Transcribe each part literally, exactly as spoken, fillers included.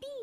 边。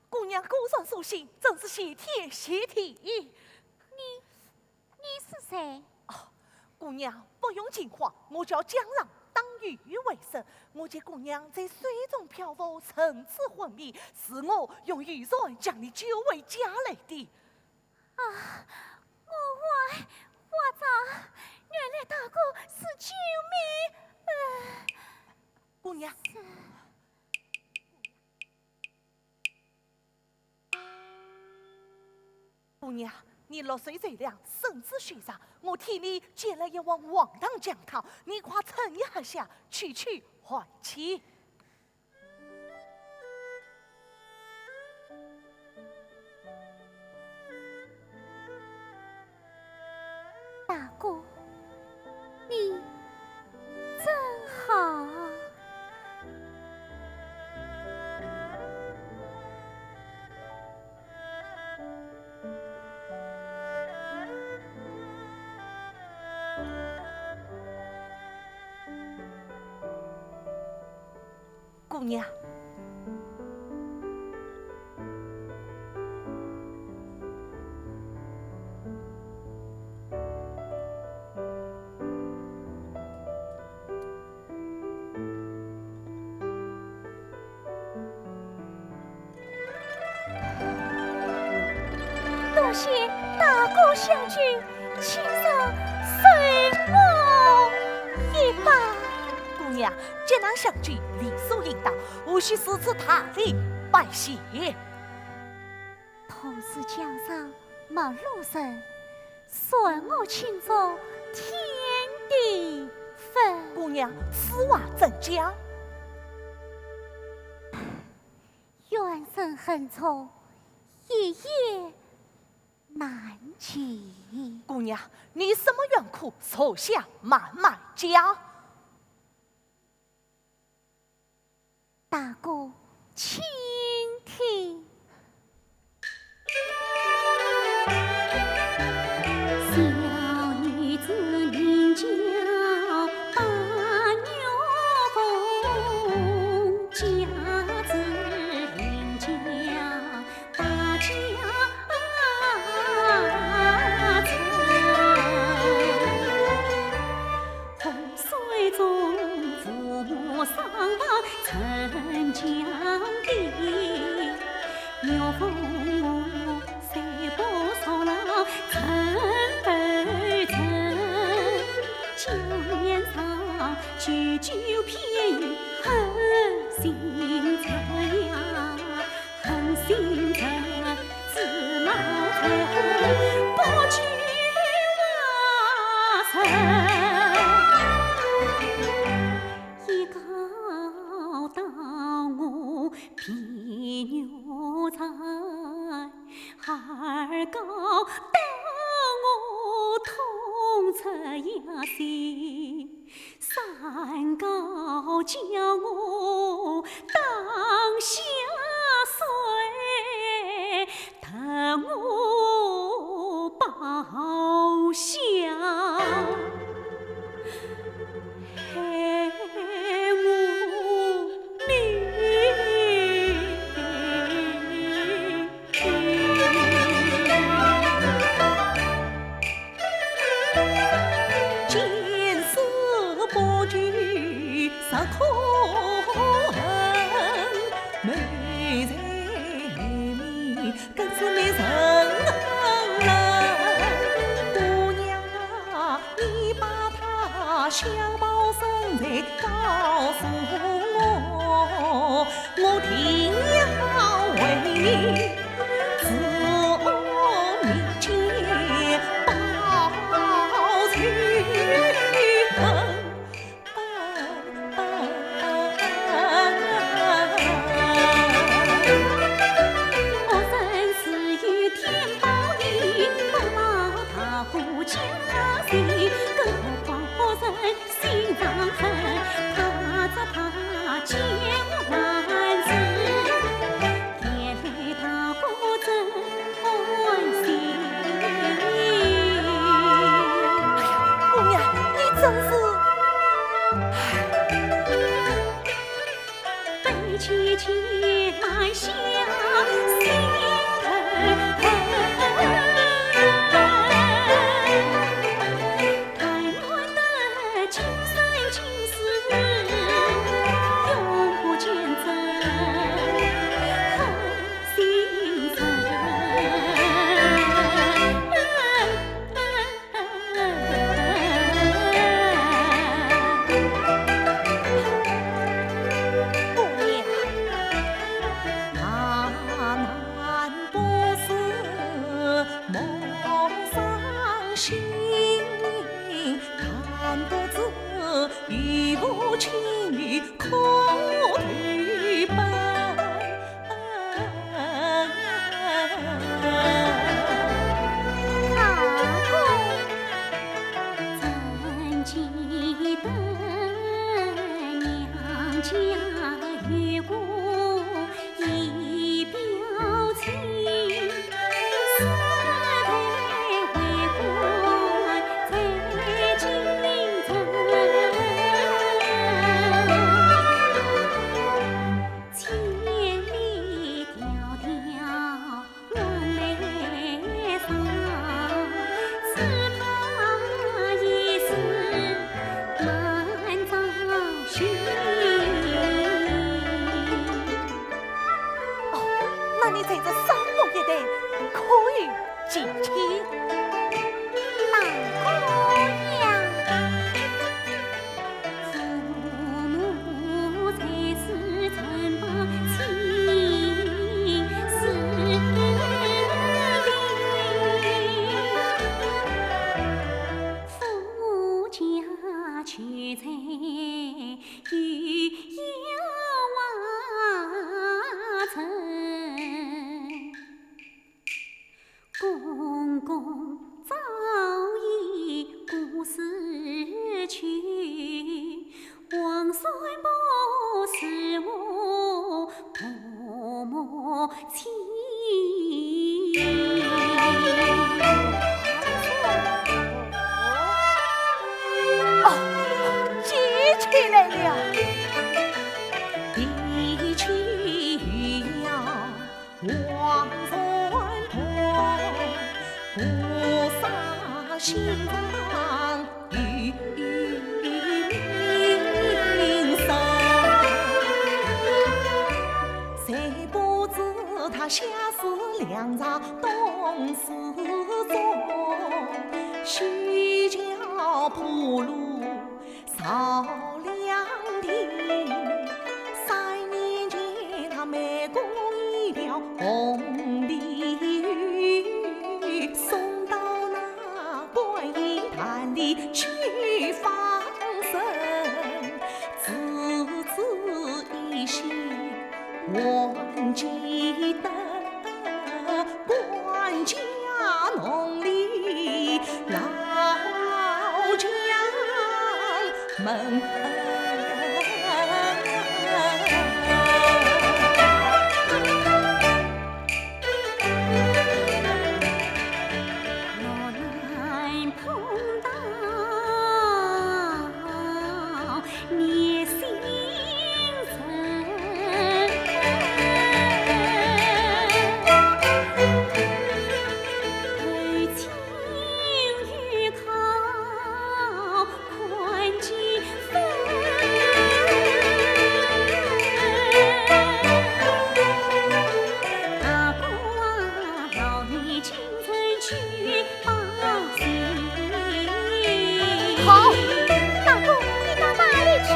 姑娘果然书信，真是谢天谢地。你，你是谁？哦，姑娘不用惊慌，我叫江浪，打鱼为生。我见姑娘在水中漂浮，神志昏迷，是我用渔船将你救回家来的。 啊，我坏，我早，原来大哥是救命，呃，姑娘。姑娘，你落水最凉，身子虚寒，我替你煎了一碗黄糖姜汤，你快盛一下下，去去寒气。 大哥，你真好。 姑娘。多谢大哥相救， 请上受我一拜。姑娘，急难相救，理所应当，何须如此大礼拜谢？同是江上陌路人，算我轻重天地分。姑娘，此话怎讲？ 冤深恨重，一言难尽。姑娘，你什么冤苦，坐下慢慢讲。大哥，请听。 大风我虽不说了，怎不曾？江面上九九偏有狠心贼呀，狠心贼，自冒在河不救啊人。 一告到我皮肉柴，二告到我痛出牙血，三告叫我当下水，得我报销。 害我命。见死不救实可恨，美人命 更是迷人啊。姑娘啊，你把她相貌身材告诉我，我定要为你自我面前报仇恨。 我真是有天报应，不报大姑家人，更何况人心肠狠，怕只怕见我难受。 哎呀，姑娘，你真是，唉。姑娘，大难不死莫伤心，但不知 有无情女可投奔。大哥，怎记得娘家有个 一表亲，世代为官在京城，千里迢迢 我来访，只怕一时难找寻。哦，那你在这山谷一带可有近亲？大姑娘。 公公早已过世去，王孙不是我婆母亲。哦，记起来了。提起呀 王传婆，菩萨心肠有灵伤，谁不知她下四座西樵坡路少两亭，三年前他没过一条红鲤鱼，送到那观音潭里去放生，自此一心还记得 管家弄里老将门。好，大哥，你到哪里去？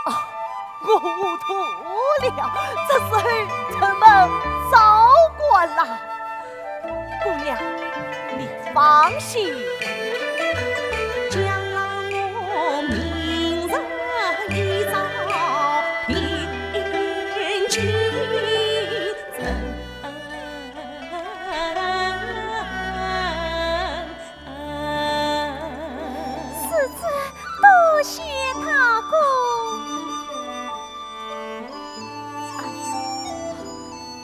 哦，我糊涂了，这时候城门早关了。姑娘，你放心。将来我明日一早定睛 世子，多谢大哥。哎呀，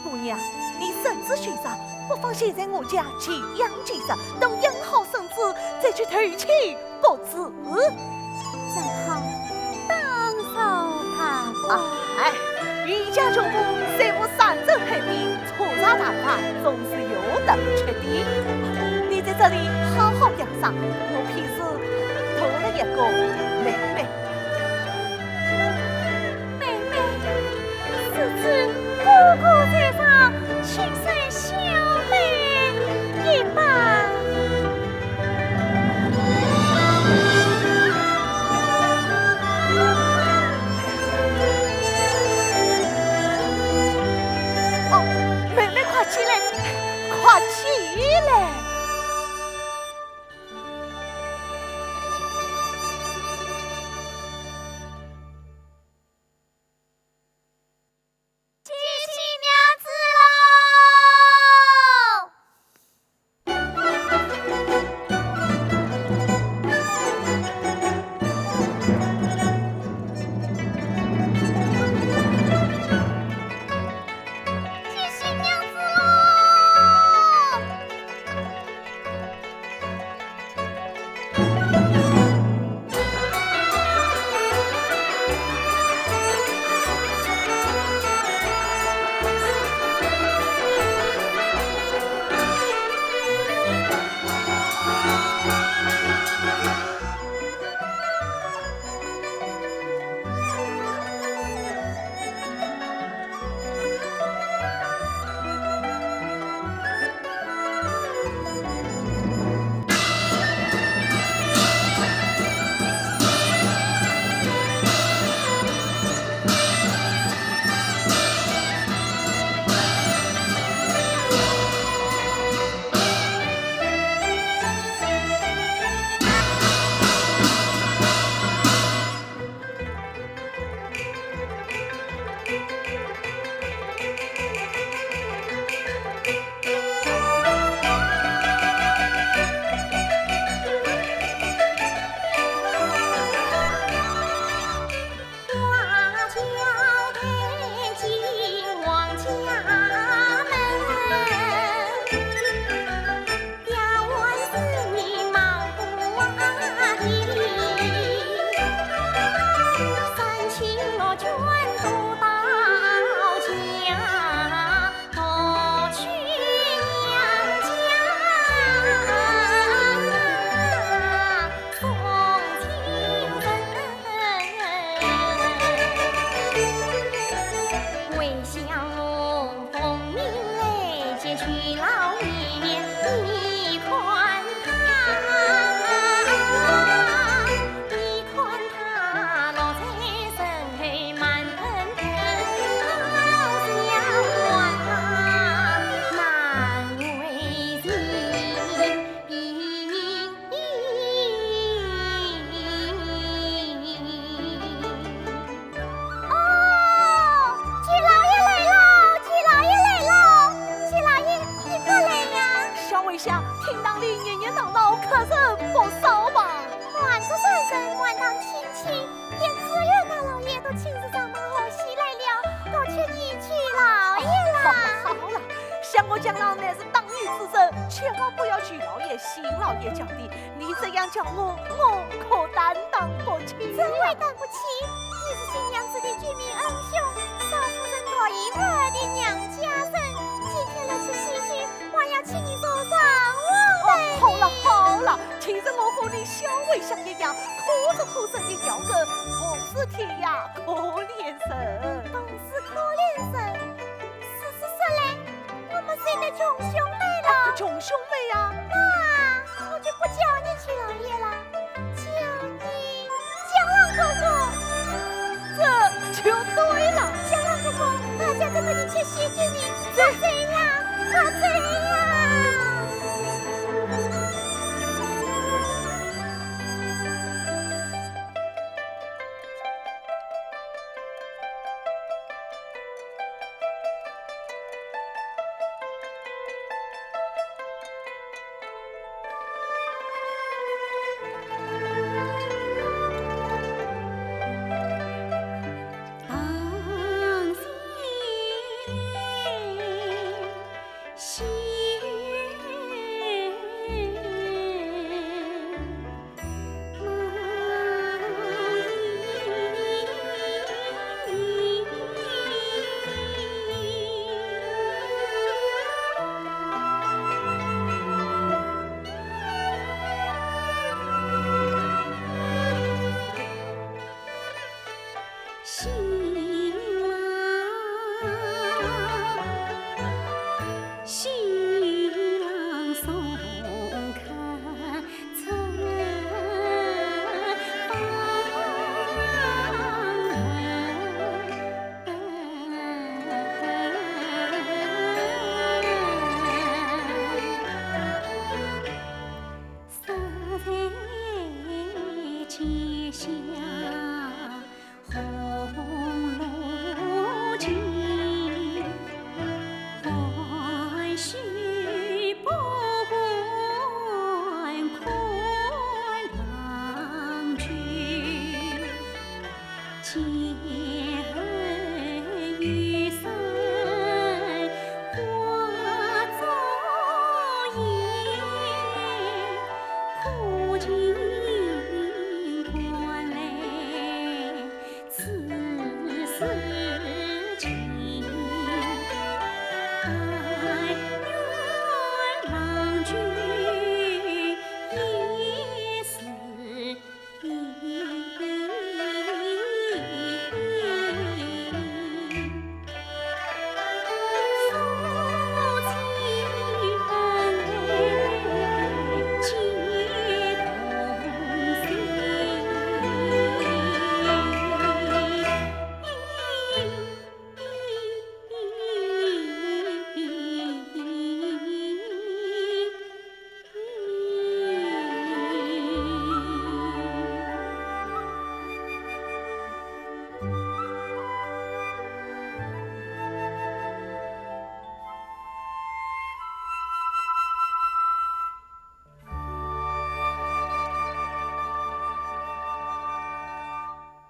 姑娘，你身子虚弱，不妨先在我家静养几日，等养好身子，再去投亲 不知。正好，当朝大官。哎，一家穷苦，虽无三珍海味，粗茶淡饭总是有得吃的。你在这里好好养伤，我平时多了一个妹妹。 妹妹，世子，哥哥在上，请受小妹一拜。哦，妹妹，快起来，快起来！舅老爷、新老爷叫的，你这样叫我，我可担当不起呀。怎会担不起？你是新娘子的救命恩兄，少夫人独一无二的娘家人，今天来吃喜酒，还要请你坐上我的……哦，好了好了，其实我和你小为相一样，可是苦生的条根，同是天涯可怜人。同是可怜人，事实说来， 我们虽然穷兄妹了。哎，穷兄妹呀。那我就不叫你舅老爷了，叫你江郎哥哥。这就对了。江郎哥哥，大家都和你吃喜酒呢，快走呀，快走呀！ 新郎，新郎送客出房门。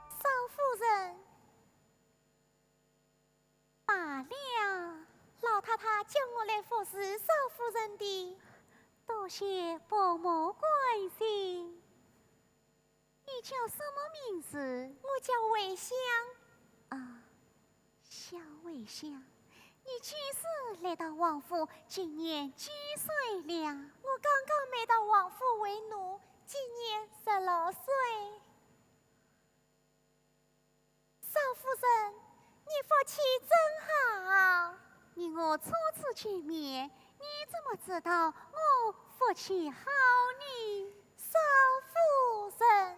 少夫人。 罢了，老太太叫我来服侍少夫人的。多谢伯母关心。你叫什么名字？我叫桂香。啊，小桂香，你几时来到王府？今年几岁了？我刚刚买到王府为奴，今年十六岁。 少夫人，你福气真好。你我初次见面，你怎么知道我福气好呢？少夫人。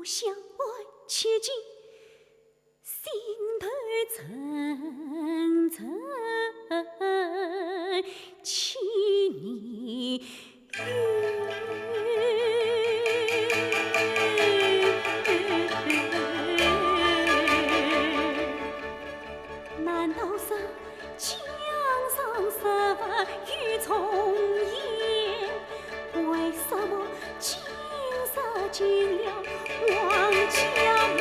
想爱千金，心头层层牵念。 难道说江上失物又重现？为什么今日见了王家门？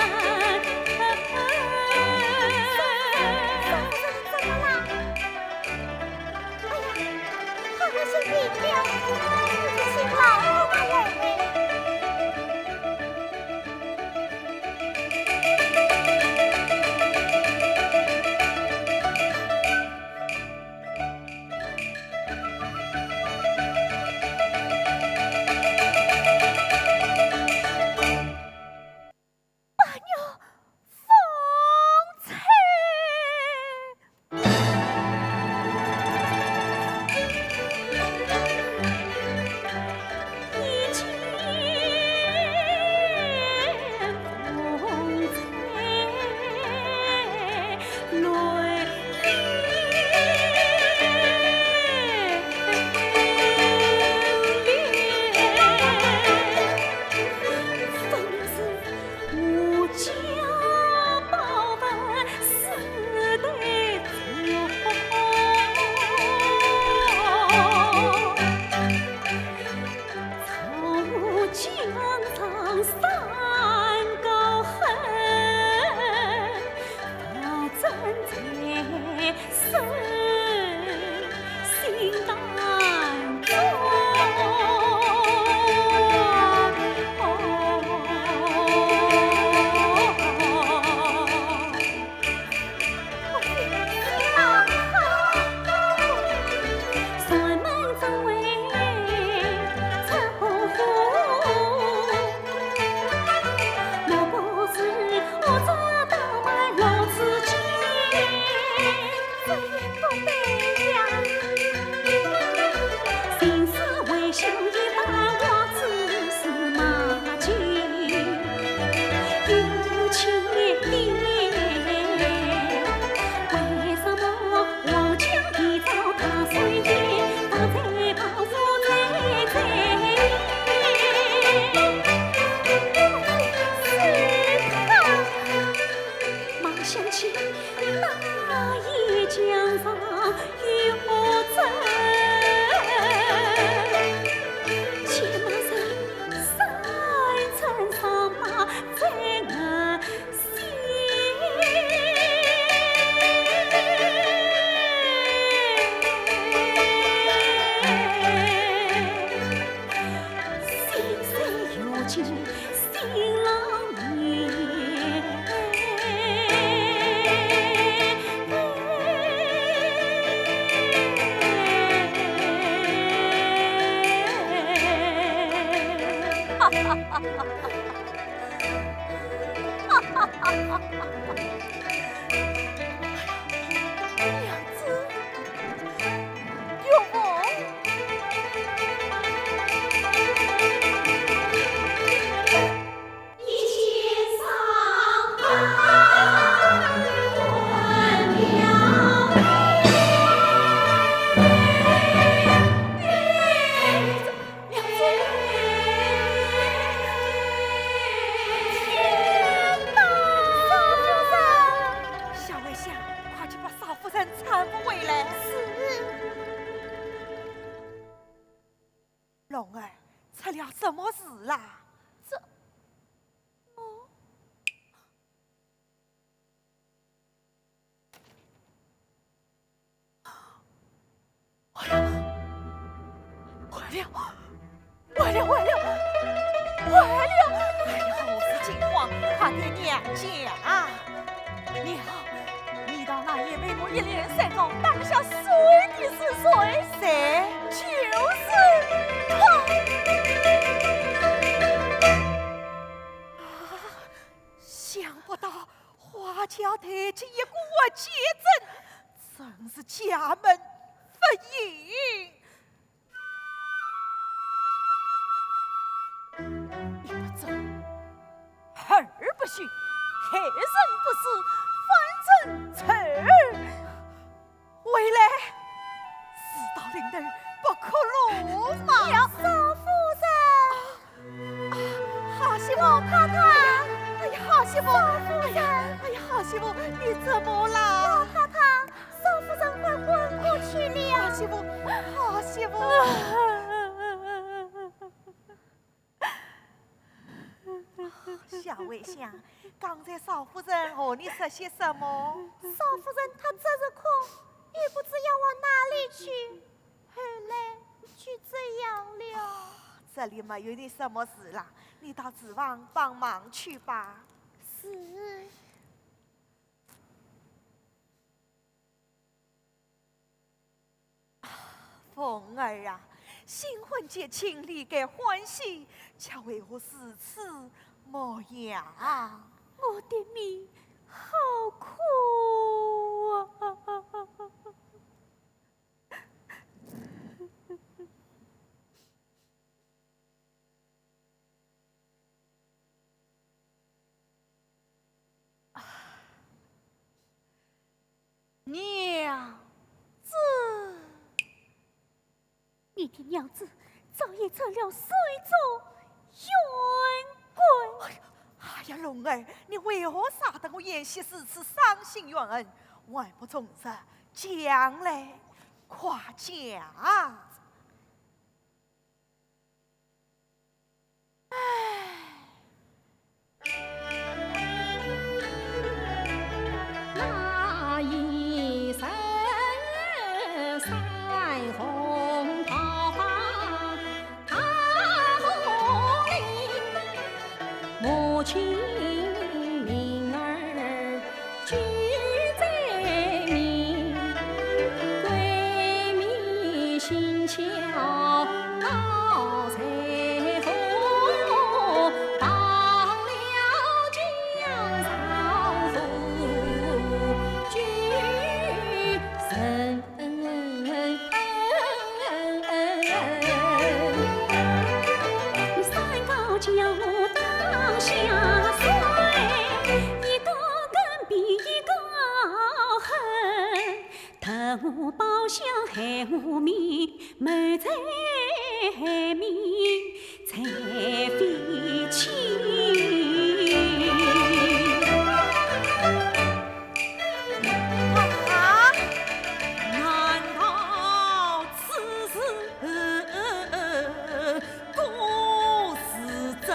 怎么啦？哎呀，好像是病了，你去请老太太来。 娘子，岳父。夏慧香，快去把少夫人搀扶回来。是。龙儿，出了什么事啦？这，哦。 坏了，坏了，坏了，坏了！哎呀，何事惊慌？快对娘讲啊！娘，你道那夜被我一连三遭打下水的是谁？谁？就是他！啊，想不到花轿台前一个活见证，真是家门不幸。一不做，二不许，害人不死，反成仇。回来，事到临头不可鲁莽。少夫人。啊，好媳妇。老太太。哎呀，好媳妇。少夫人。哎呀，哎呀，好媳妇，你怎么啦？老太太，少夫人快昏过去了。好媳妇，好媳妇。 夏围香，刚才少夫人和你说些什么？少夫人她只是哭，也不知要往哪里去，后来就这样了。这里没有你什么事啦，你到厨房帮忙去吧。是。 凤儿啊，新婚节庆你该欢喜，却为何如此模样？我的命好苦啊！ 娘子。你的娘子早已成了水中冤鬼。哎呀，哎呀，龙儿，你为何杀得我演戏如此伤心怨恨？还不从实讲来，快讲！ 啊，难道此事果是真？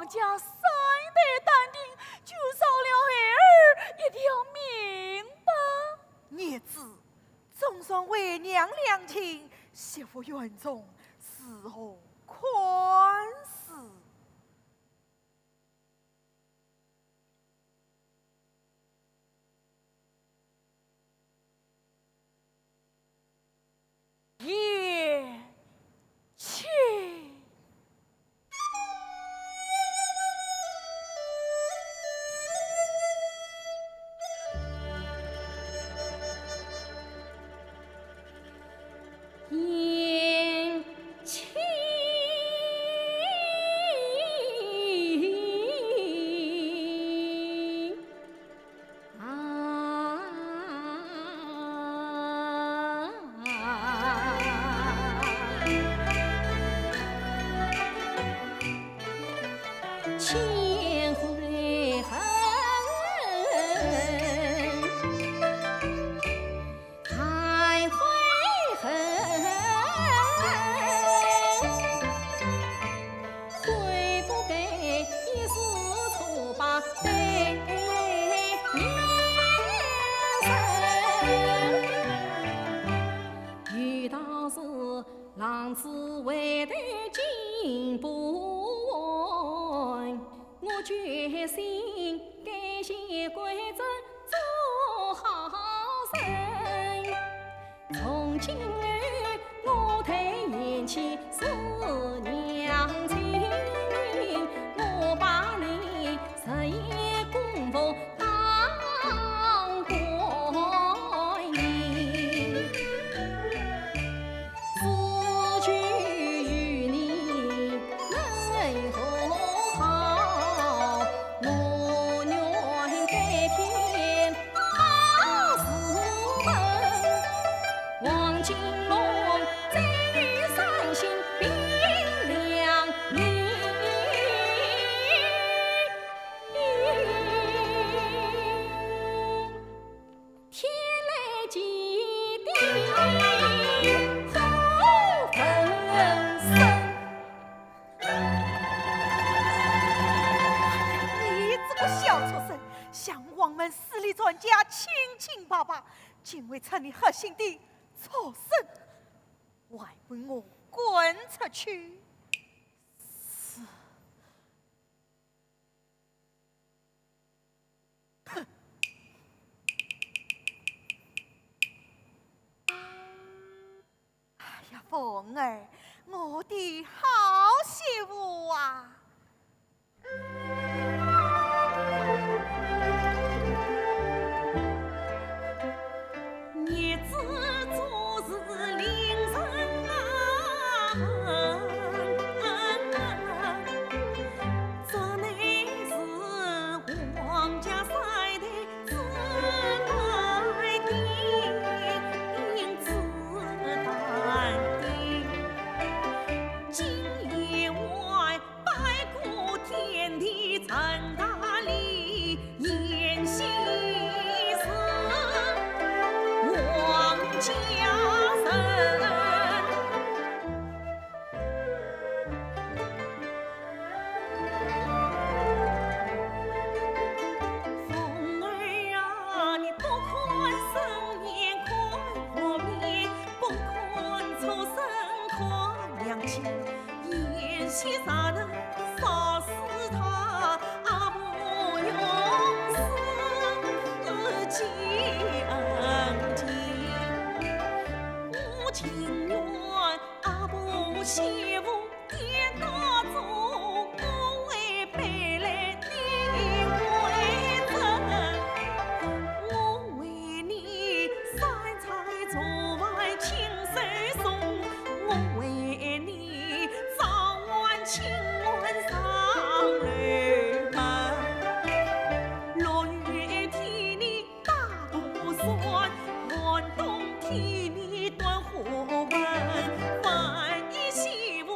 王家三代淡定，就饶了孩儿一条命吧。孽子，总算为娘两情，媳妇院中，如何宽恕？ 贤妻。贤妻。 千回恨，万回恨。 悔不该一时错把对人生。有道是浪子回头金不换，我决心改邪归正做好人。 从今后我待贤妻如娘亲，我把你日夜供奉当官人。只求与你能和好，我愿改天 你这个小畜生，向王门势力传家清清白白， 竟会趁你黑心的畜生，还不我滚出去！是。哼！哎呀，凤儿，我的好媳妇啊！ 日子总是令人啊恨，这乃是王家三代子代定，子代定。今夜外 拜过天地成大礼，贤婿是王家人。凤儿啊，你不看生年看活面，不看畜生看良心。 贤婿若能饶恕他，阿婆永世记恩情。我情愿阿婆媳妇跌倒中，我为背来你为证。我为你三餐做饭亲手送，我为你 早晚请安上楼门，落雨替你打蒲扇，寒冬替你端火盆，万一媳妇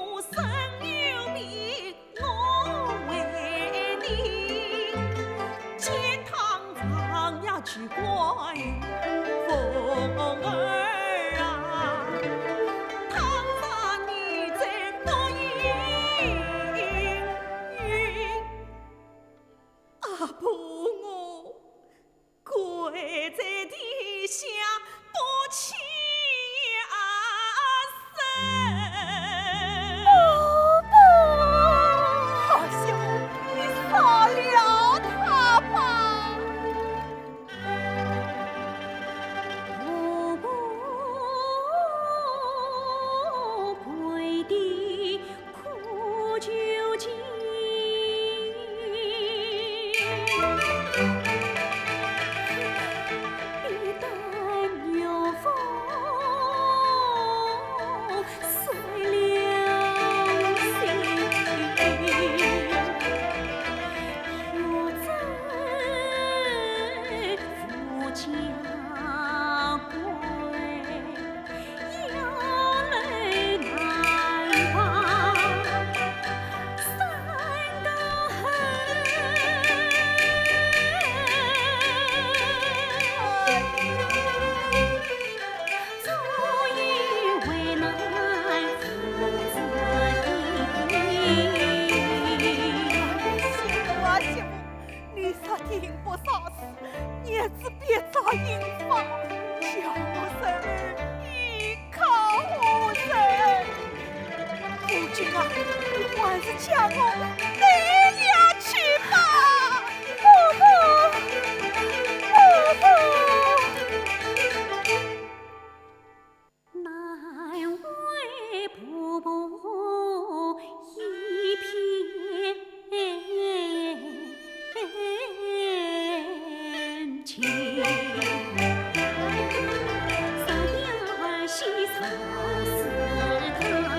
媳妇啊，媳妇，你说定不啥事，日子别再应付，叫我侄儿依靠何人？夫君啊，你还是将我带了去吧。哦吼，哦吼。 难为婆婆一片情。啥呀是啥事啊？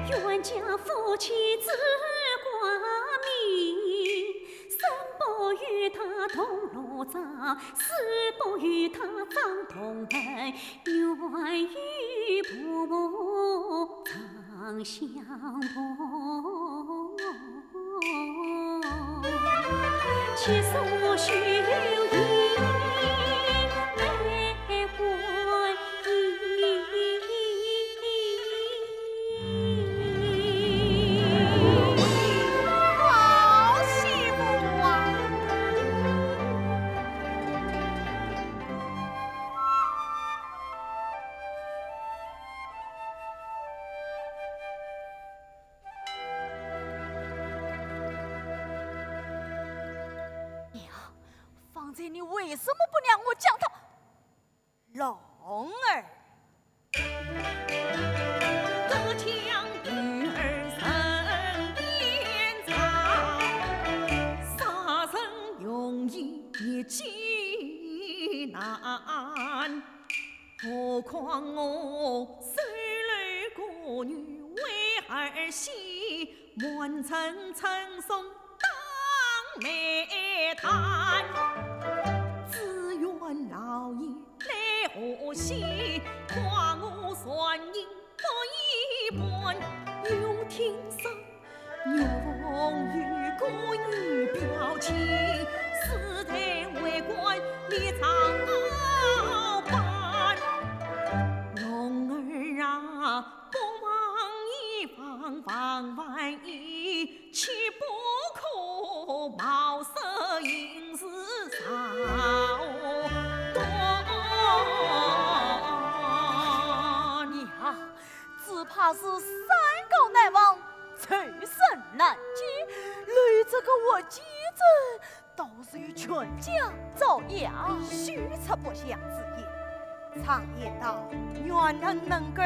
冤家夫妻只挂名，生不与他同炉灶，死不与他葬同坟。 愿与婆婆葬相同，其所许有一美婚姻。好媳妇啊！ 娘，方才你为什么不让我将她？龙儿。 娘，只怕是山高难望，水深难解，连这个活计子 都是全家遭殃。休出不祥之言。常言道，愿人能够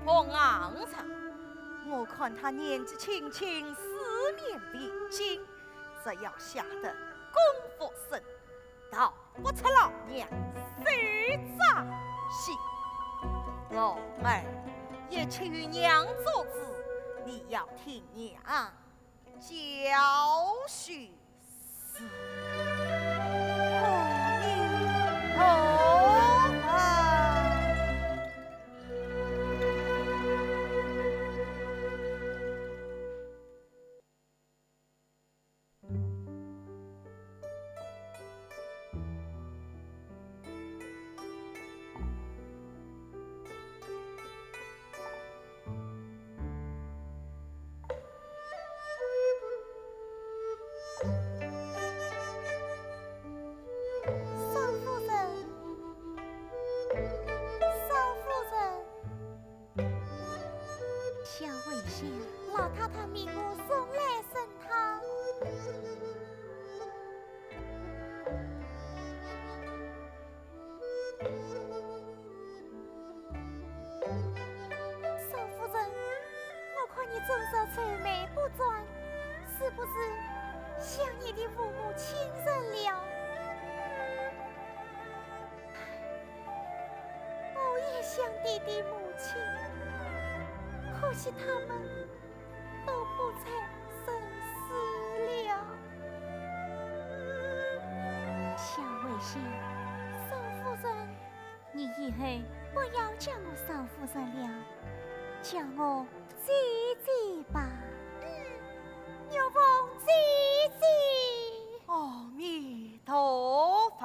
破硬仗。我看她年纪轻轻，四面未经，只要吓得功夫深，逃不出老娘手掌心。我儿，一切有娘做主，你要听娘教训。 少夫人，少夫人。想为啥？老太太命我送来参汤。 少夫人，我看你整日愁眉不展，是不是想你的父母亲人了？我也想爹爹母亲，可惜他们 都不在人世了。想为啥？少夫人，你以后不要叫我少夫人了，叫我姐姐吧。嗯，玉凤姐姐。阿弥陀佛。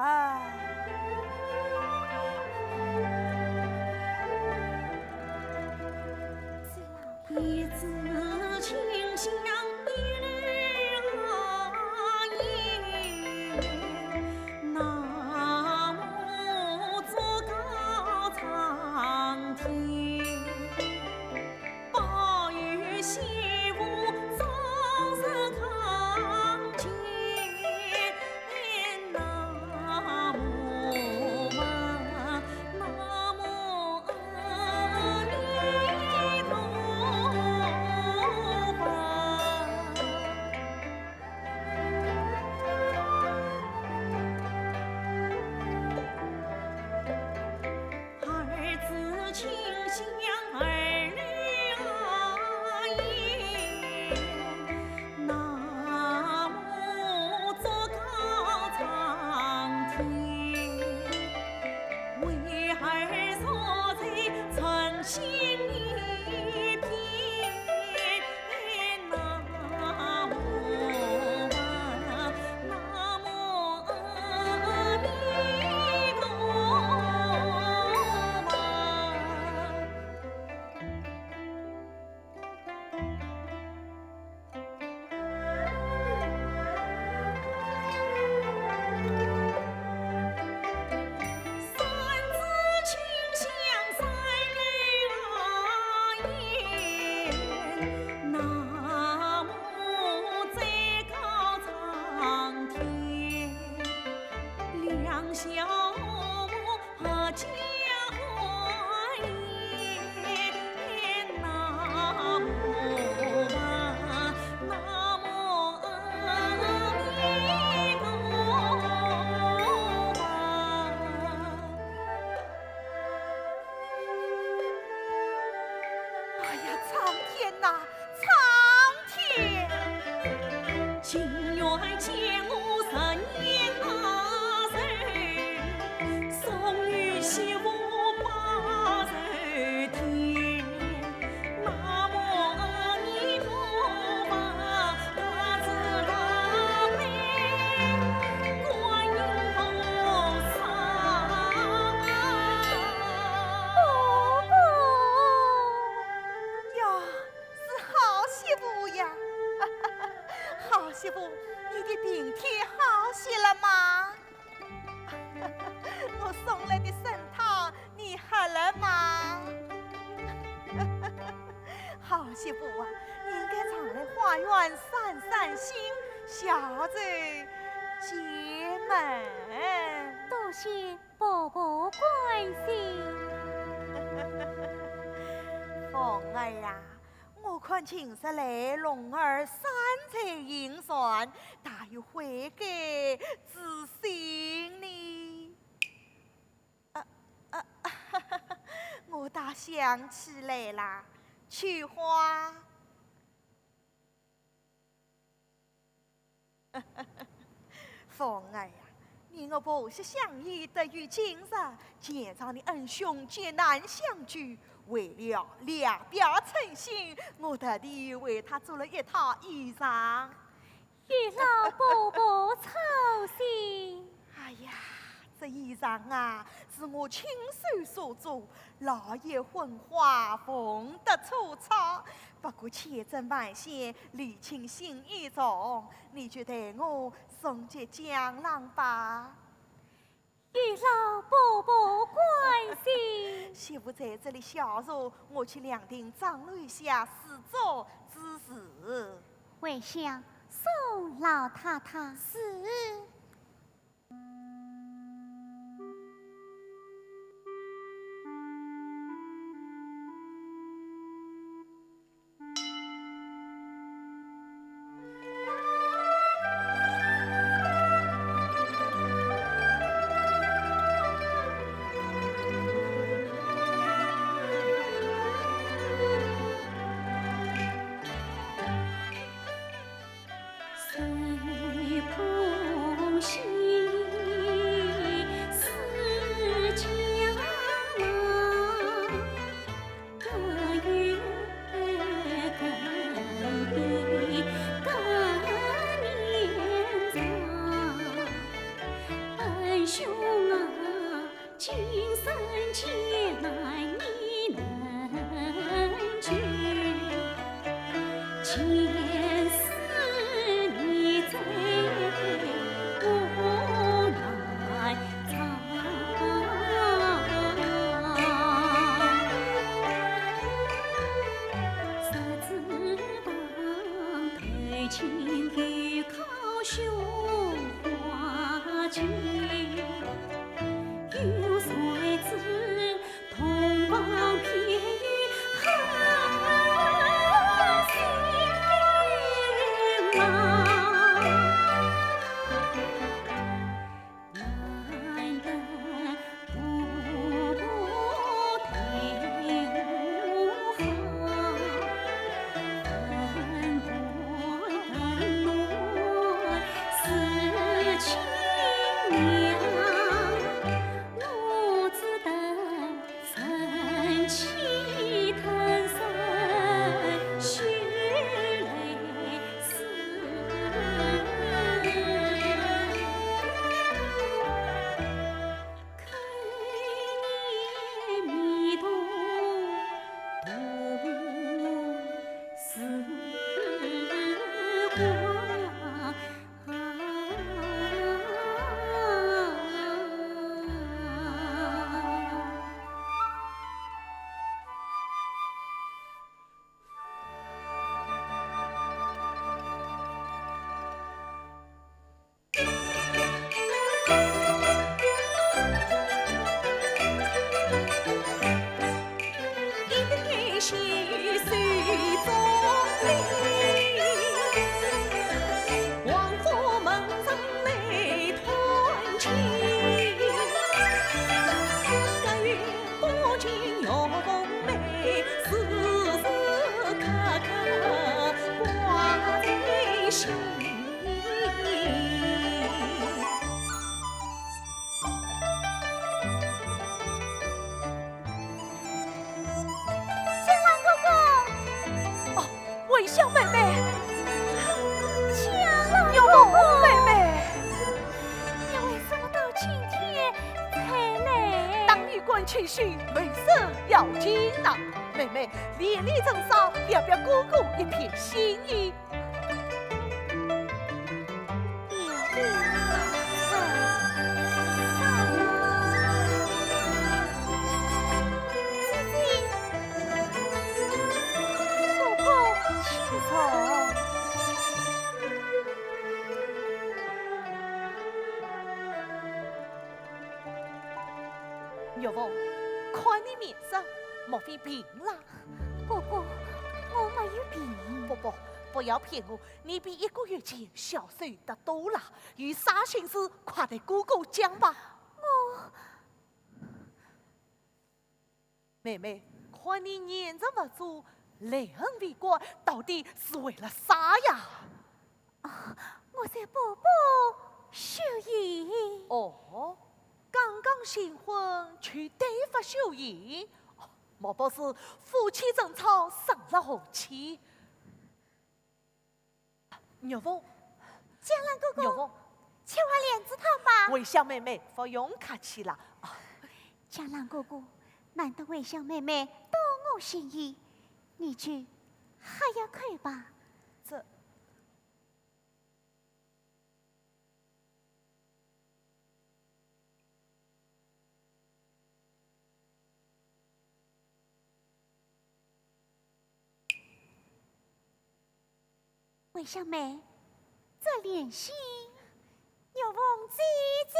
一枝青哎呀，苍天呐，苍天！呀，是好媳妇呀！好媳妇，你的病体好些了吗？我送来的参汤，你喝了吗？好媳妇啊，你应该常来花园散散心，消愁解闷。多谢 婆婆关心。凤儿呀，我看今日来龙儿三餐应全，大有悔改之心呢。啊，啊，我倒想起来啦，秋花。 凤儿呀，你我婆媳相依得于今日，全仗你恩兄解难相救，为了两表称心，我特地为他做了一套衣裳。有劳婆婆操心。哎呀，这衣裳啊，是我亲手所做，老眼昏花，缝得粗糙。 不过千针万线，礼轻情意重，你就代我送给江郎吧。有劳婆婆关心。媳妇在这里小坐，我去两亭长楼下试作之事。回香送老太太。是。江郎哥哥。哦，桂香妹妹。江郎哥哥。妹妹。你为什么到今天才来？当女官清心，为生要紧呐。妹妹，连理成双，表表哥哥一片心意。 玉凤，看你面色，莫非病了？ 哥哥，我没有病。不，不，不要骗我，你比一个月前消瘦得多了，有啥心事快对哥哥讲吧。我……妹妹，看你眼神无助，泪痕未干，到底是为了啥呀？ 啊，我在补补绣鞋。哦，刚刚新婚就对付绣鞋？哦，莫不是夫妻争吵生了和气？玉凤。江郎哥哥，玉凤。吃碗莲子汤吧。桂香妹妹，不用客气了。啊。江郎哥哥，难得桂香妹妹懂我心意，你就喝一口吧。这 桂香妹，这莲心，玉凤姐姐。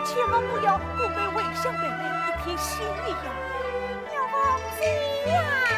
千万不要辜负回乡妹妹一片心意呀。娘子呀！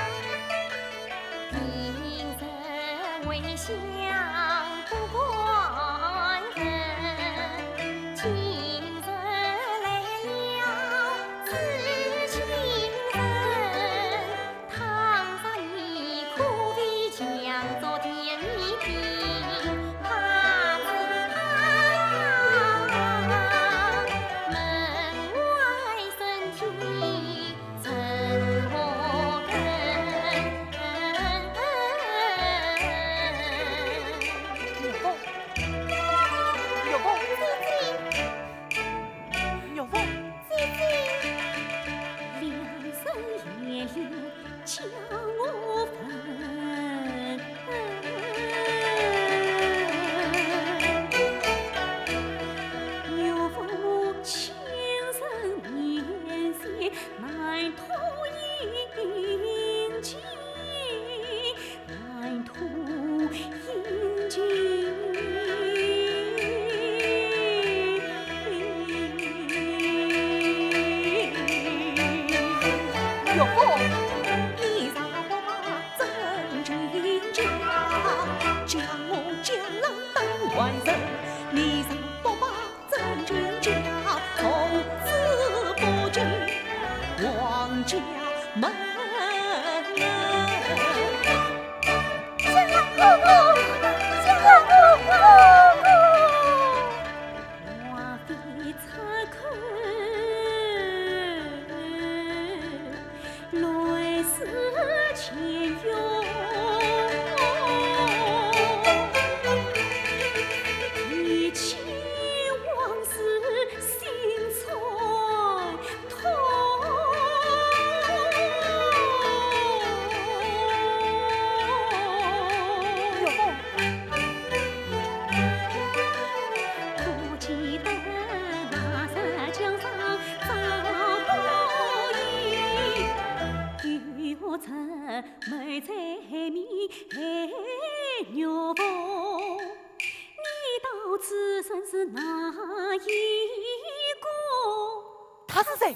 他是谁？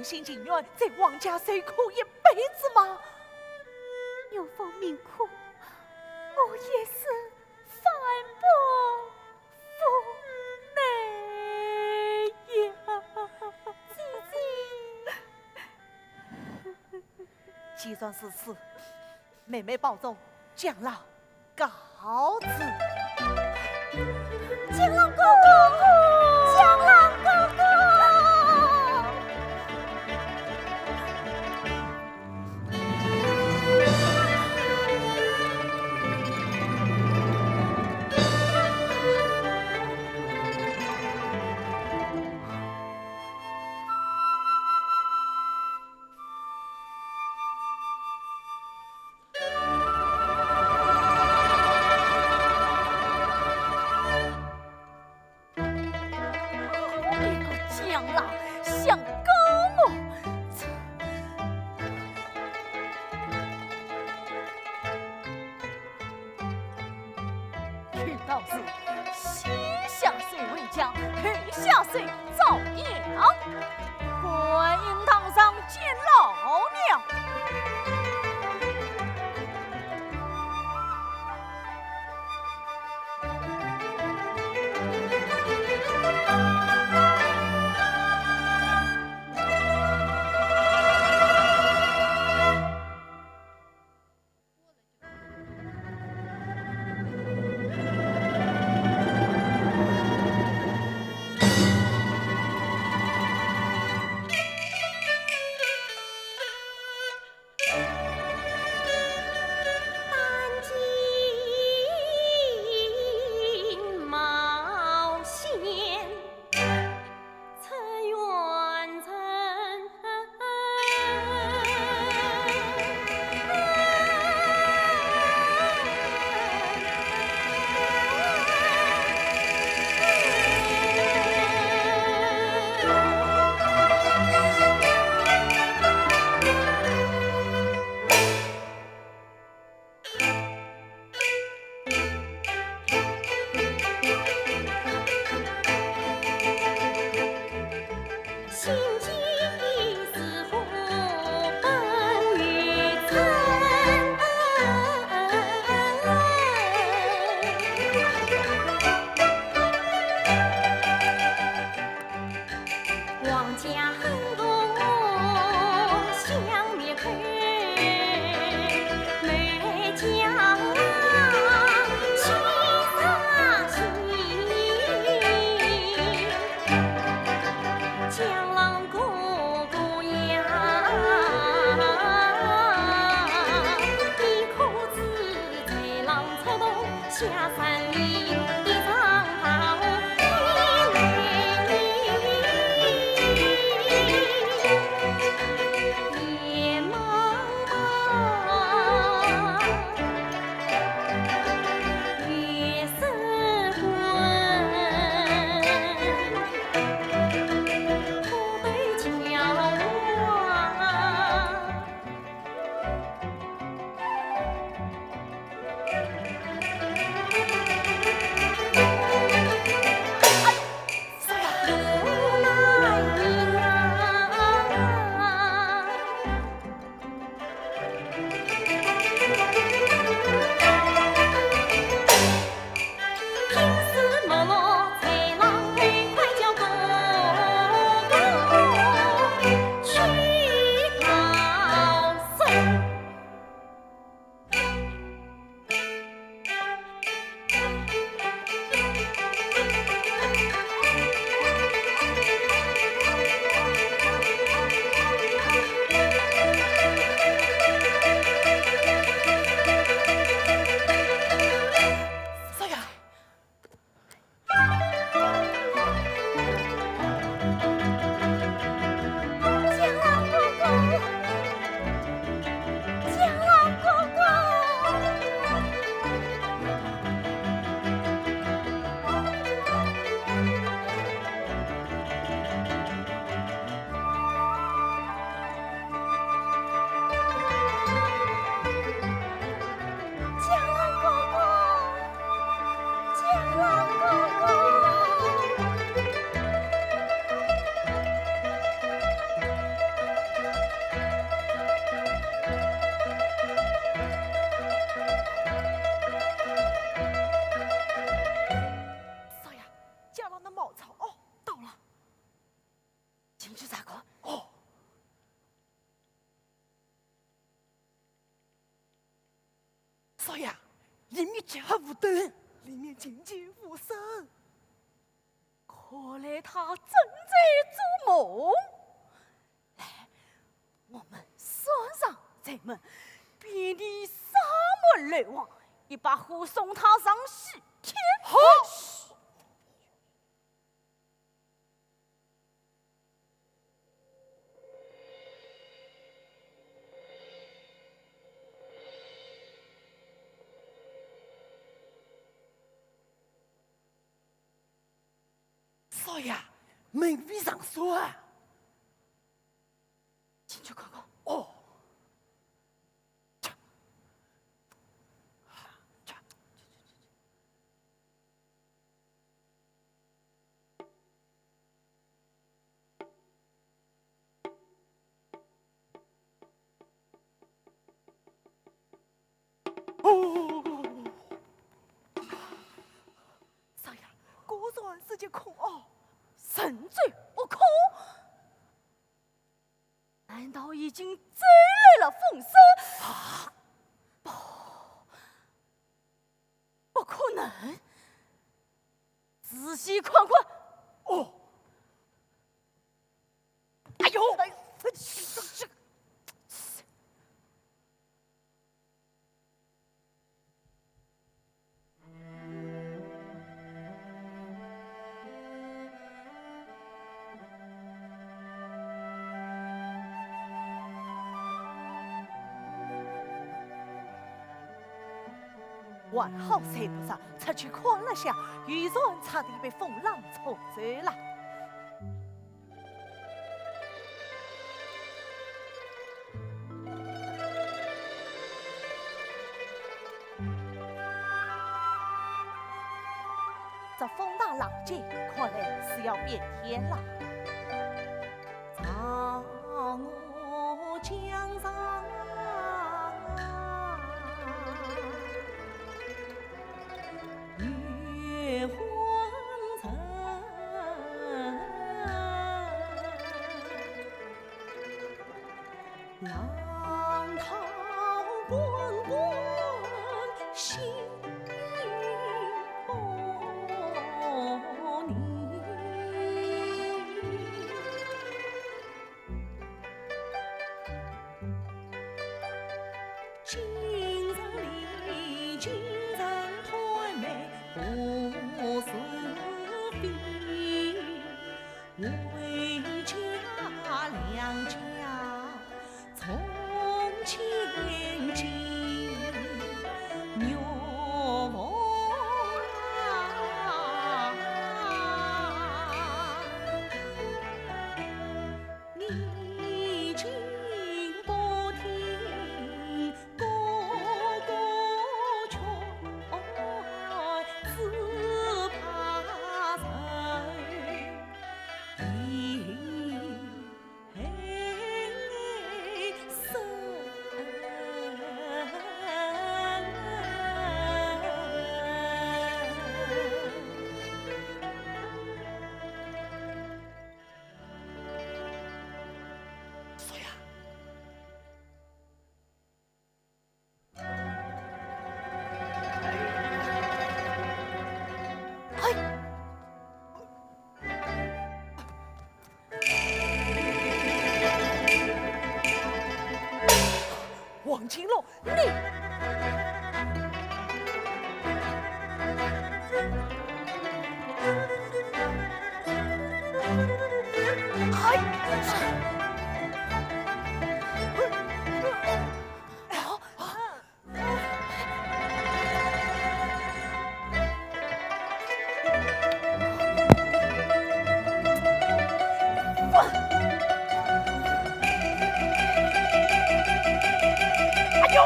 心情愿在王家受苦一辈子吗？有风命苦，我也是反不服你呀。姐姐，既然如此，妹妹保重，江郎告辞。江郎哥哥，江郎哥哥。里面绝无灯，里面静静无声。看来他正在做梦。来，我们锁上宅门，遍地撒满漏网，一把火送他上西天。好。 少爷，门被上锁啊！进去看看。哦。 少爷，果然是间空屋，人走屋空。难道已经吹来了风声？啊！不，不可能！仔细看看。哦，哎呦，哎呦，这，这，这， 还好睡不着，出去看了下，雨船差点被风浪冲走了。 这风大浪急，看来是要变天了。王金龙，你！哎！啊！啊！ 哎呦！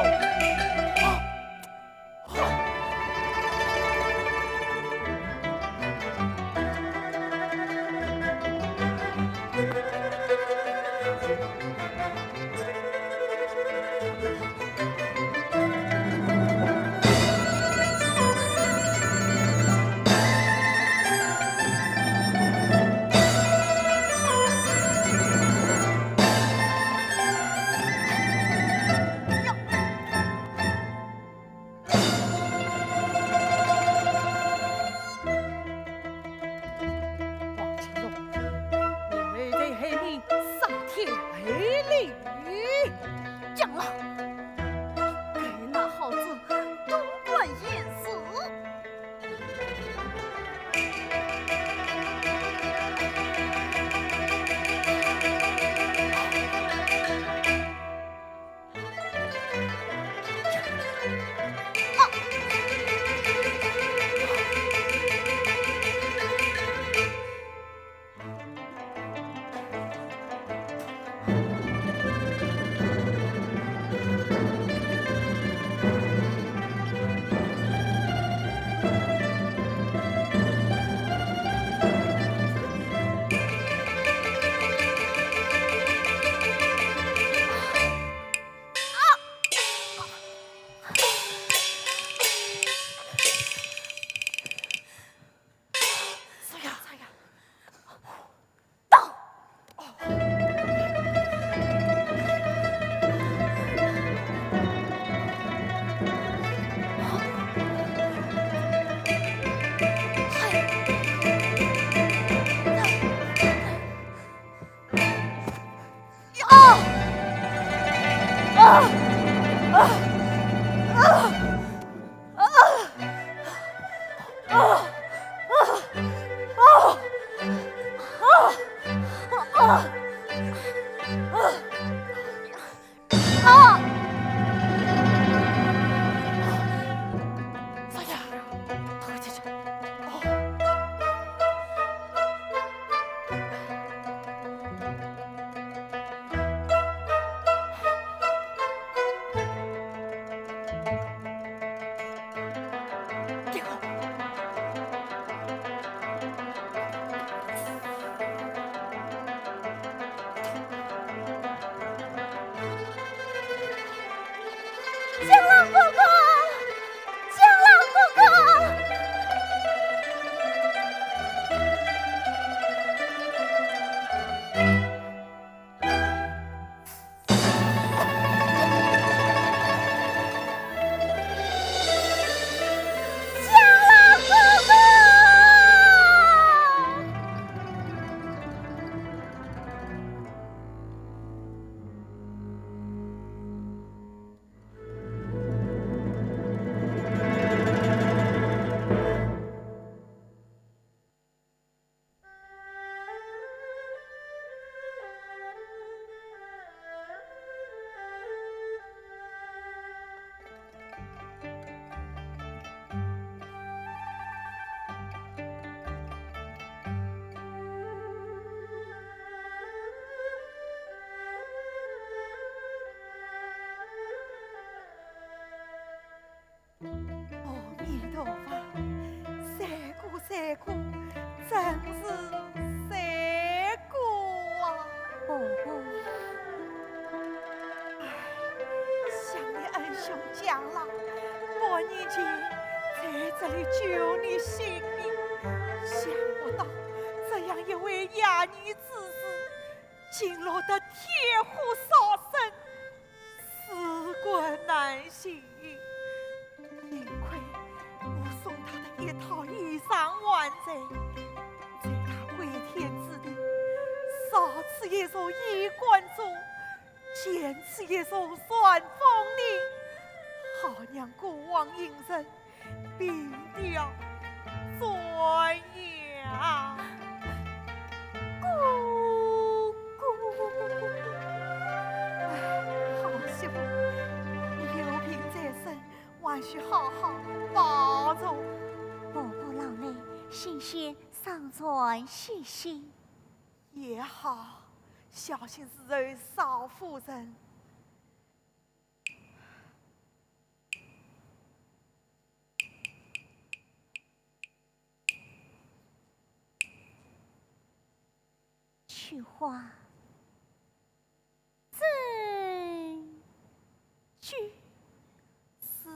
啊！少爷，快进去。哦。阿弥陀佛，罪过罪过，真是罪过啊！婆婆。唉，想你恩兄江郎，半年前在这里救你性命，想不到这样一位野女子，竟落得天火烧身， 尸骨难寻，幸亏我送她的一套衣裳还在，在她归天之地，烧制一座衣冠冢，建制一座传风亭，好让孤王隐身， 并吊传呀。哥哥。哎，好媳妇，你有病在身，还需好好保重。婆婆劳累，先先上船歇息。也好，小心侍候少夫人。 取花。真君子。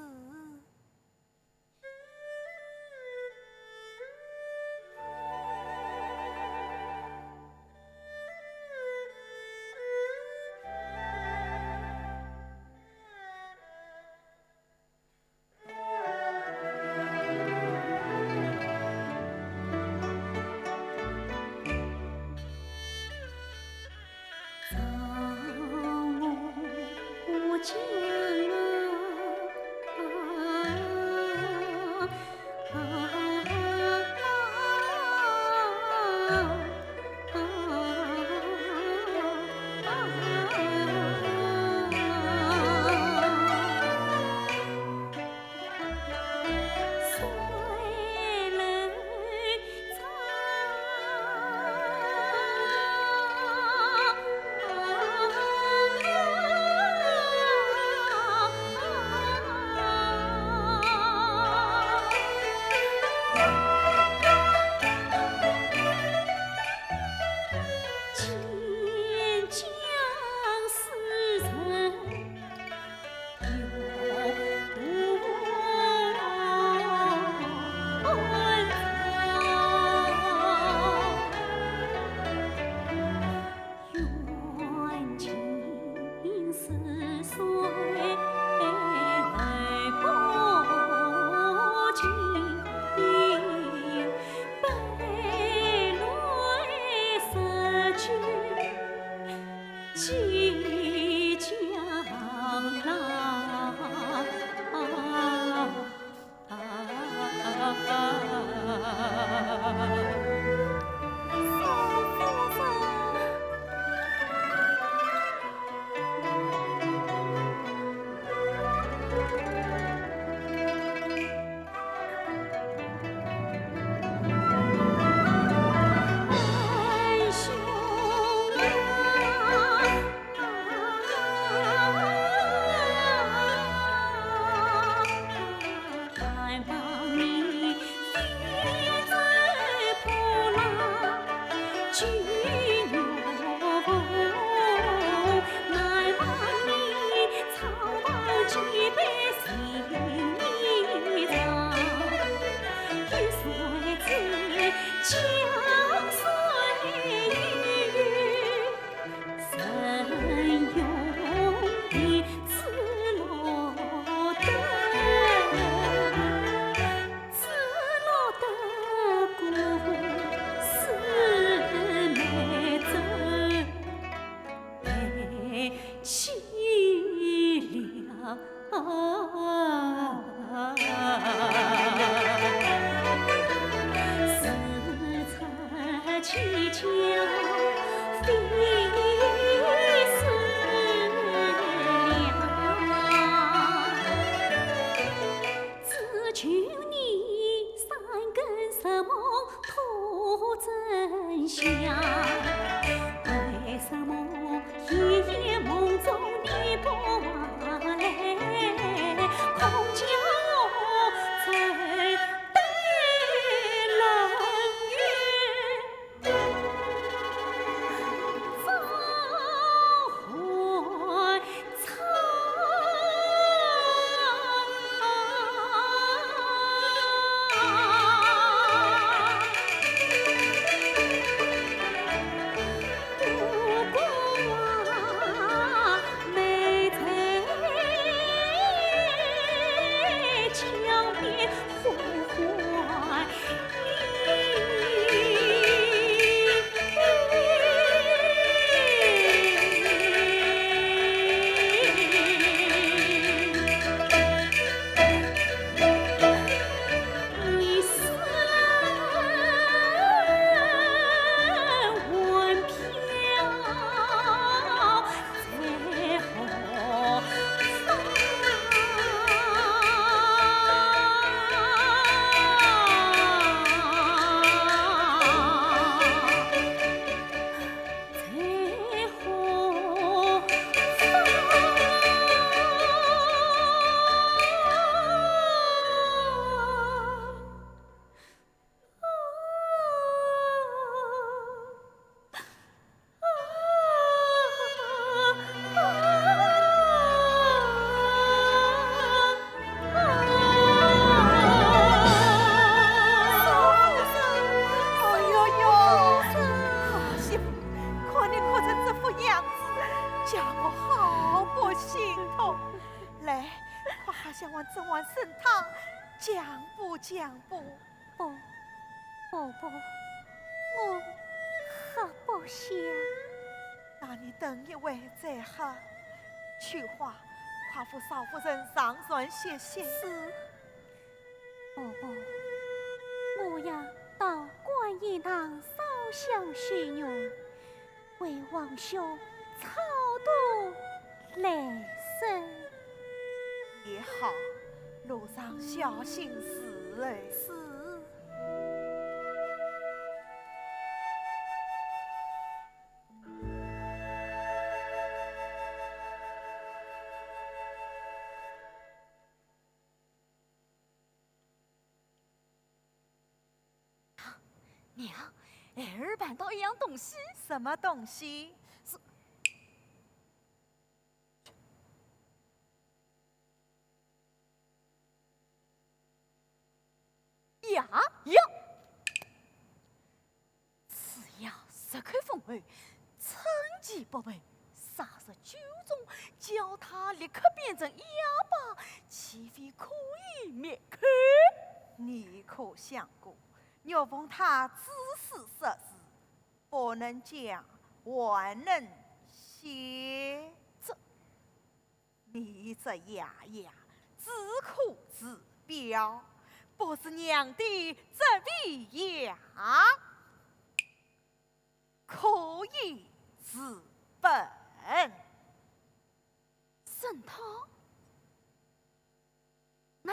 哎呦呦，好媳妇，看你哭成这副样子，叫我好不心痛。来，快好些碗，斟碗参汤，降补降补。 不，婆婆，我喝不下。那你等一会再喝。秋花，快扶少夫人上床歇歇。是。婆婆，我要到观音堂烧香许愿， 为王兄超度来生。也好，路上小心伺候。是。 娘，孩儿办到一样东西。什么东西？是呀呀！此药入口封喉， 寸其不备，撒入酒中，叫他立刻变成哑巴，岂非可以灭口？你可想过，玉凤她只是说是，不能讲，还能写。这， 你这哑哑，只可治标，不是娘的这味药可以治本。沈汤？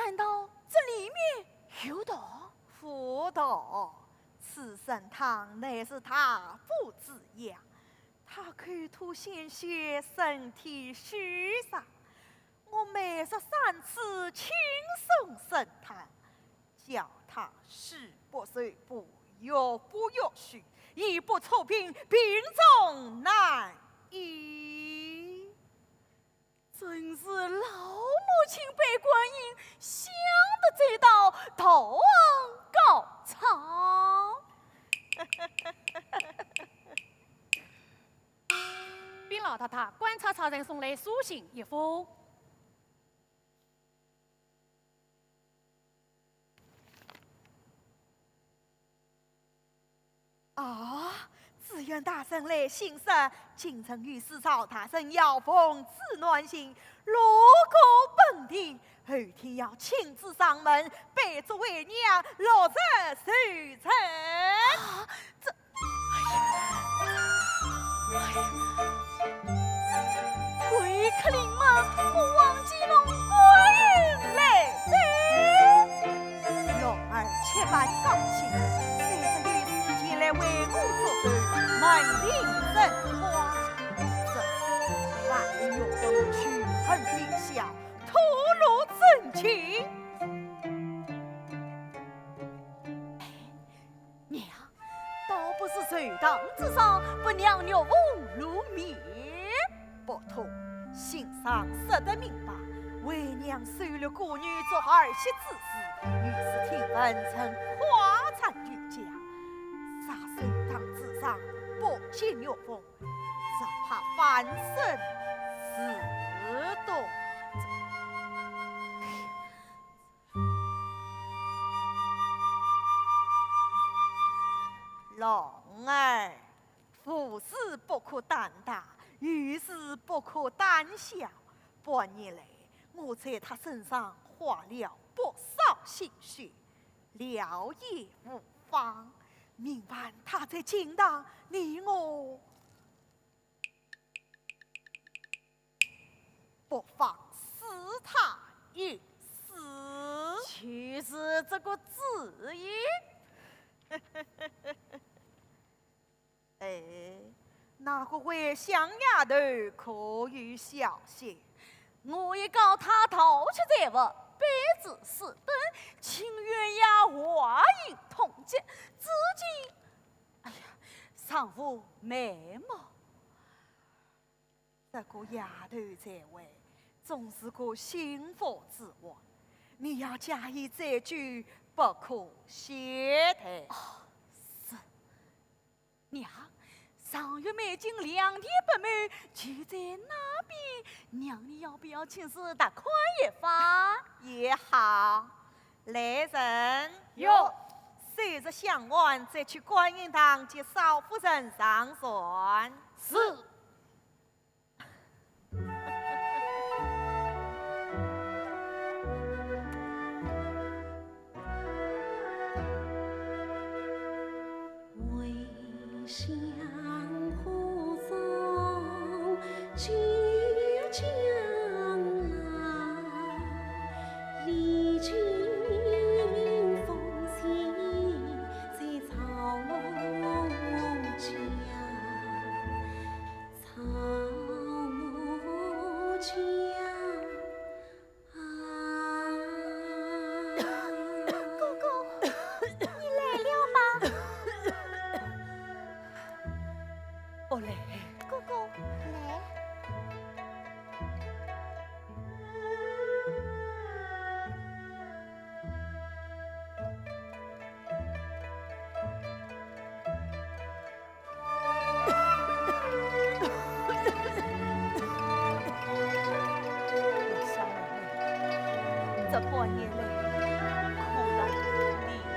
难道这里面有毒？无毒，此参汤乃是大补之药，它口吐鲜血，身体虚弱。我每日三次轻送参汤，叫它食不受补，药不药续，一不出品，病重难医。 真是老母亲拜观音，想得周到，大恩告状。禀老太太，观察差人送来书信一封。 啊，知县大人来信说，京城御史赵大人要奉旨南行，路过本地，后天要亲自上门，拜祝为娘落日寿辰。啊，这，哎呀，哎呀，贵客临门，我望见侬观音来哉。 龙儿千万高兴，虽则有时间来为我祝寿，门庭生花，这万一玉凤去恨冰消，吐露真情。娘，倒不是寿堂之上不让玉凤露面，不同，信上说得明白，为娘收留孤女做儿媳之事，御史听闻曾夸赞有加，若寿堂之上不见玉凤，只怕反生事端。 龙儿，无事不可胆大，有事不可胆小。半年来，我在她身上花了不少心血，了也无妨。明晚她在京堂，你我 不妨试她一试。就是这个主意。哎，那个回乡丫头可有消息？我已告她盗取财物，被指私吞，请县衙，话音通缉，至今，哎呀，尚无眉目。 这个丫头在外，总是个心腹之患，你要加以追究，不可懈怠。哦，是。娘，上月美金两点不卖，就在那边，娘，你要不要亲自踏勘一番？也好。来人。有。收拾香案，再去观音堂接少夫人上船。是。 哥哥，你来了吗？不来。哥哥，来。 这半年来，苦了你了。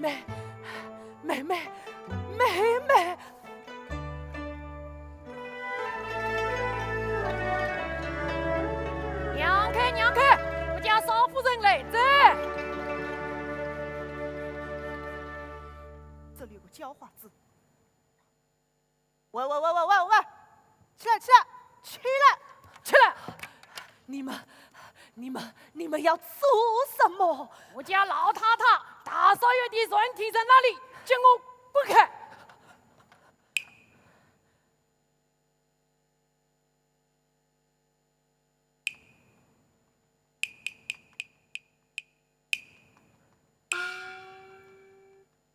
妹，妹妹，妹妹。让开，让开，我家少夫人来哉。这里有个叫花子。 喂喂喂喂喂喂，起来起来起来起来！你们，你们，你们要做什么？我家老太太大少爷的身体在那里，给我滚开！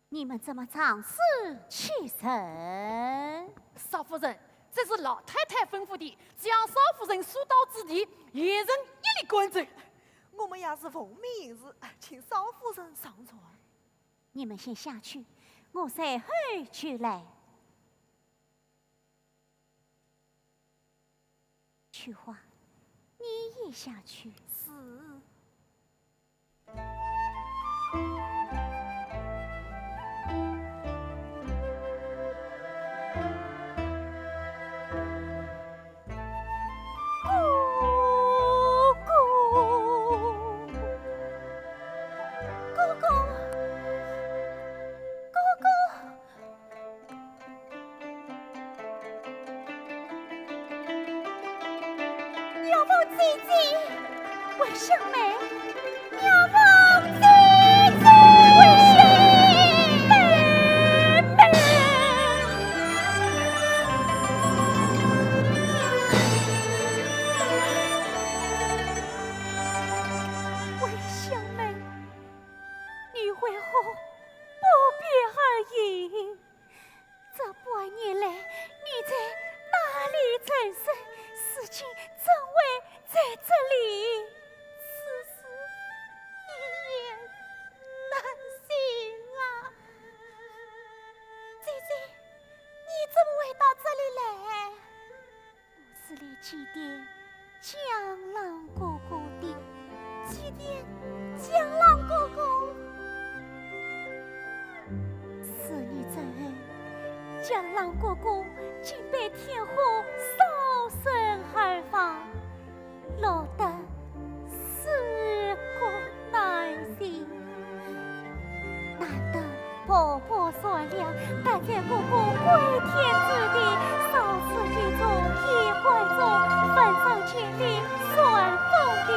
你们怎么仗势欺人？少夫人，这是老太太吩咐的，将少夫人疏导之地，一人一粒甘蔗。我们也是奉命行事，请少夫人上船。你们先下去，我随后就来。 秋华，你也下去。是。哥哥，哥哥，哥哥。 妙凤姐姐，桂香妹，妙凤姐姐，桂香妹妹。桂香妹，你为何不别而行？ 这半年来，你在哪里存身？如今怎会在这里？此事一言难尽啊！姐姐，你怎么会到这里来？ 我是来祭奠江郎哥哥的。祭奠江郎哥哥？数日之后，江郎哥哥竟被天火烧身而亡，落得尸骨难寻。难得 婆婆善良，待在哥哥归天之地，烧纸钱钟，衣冠冢，焚上千里传芳名，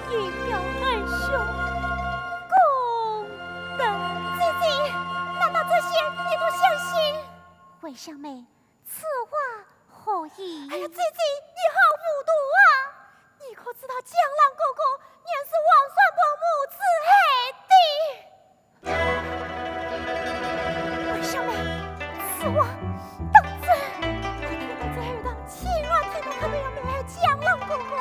以表恩兄功德。姐姐，难道这些你都相信？桂香妹，此话何意？哎呀，姐姐，你好糊涂啊！你可知道江郎哥哥原是王宣伯母子害的？ 桂香妹，此话当真？我听到这后堂，千万听到他们要谋害江郎哥哥，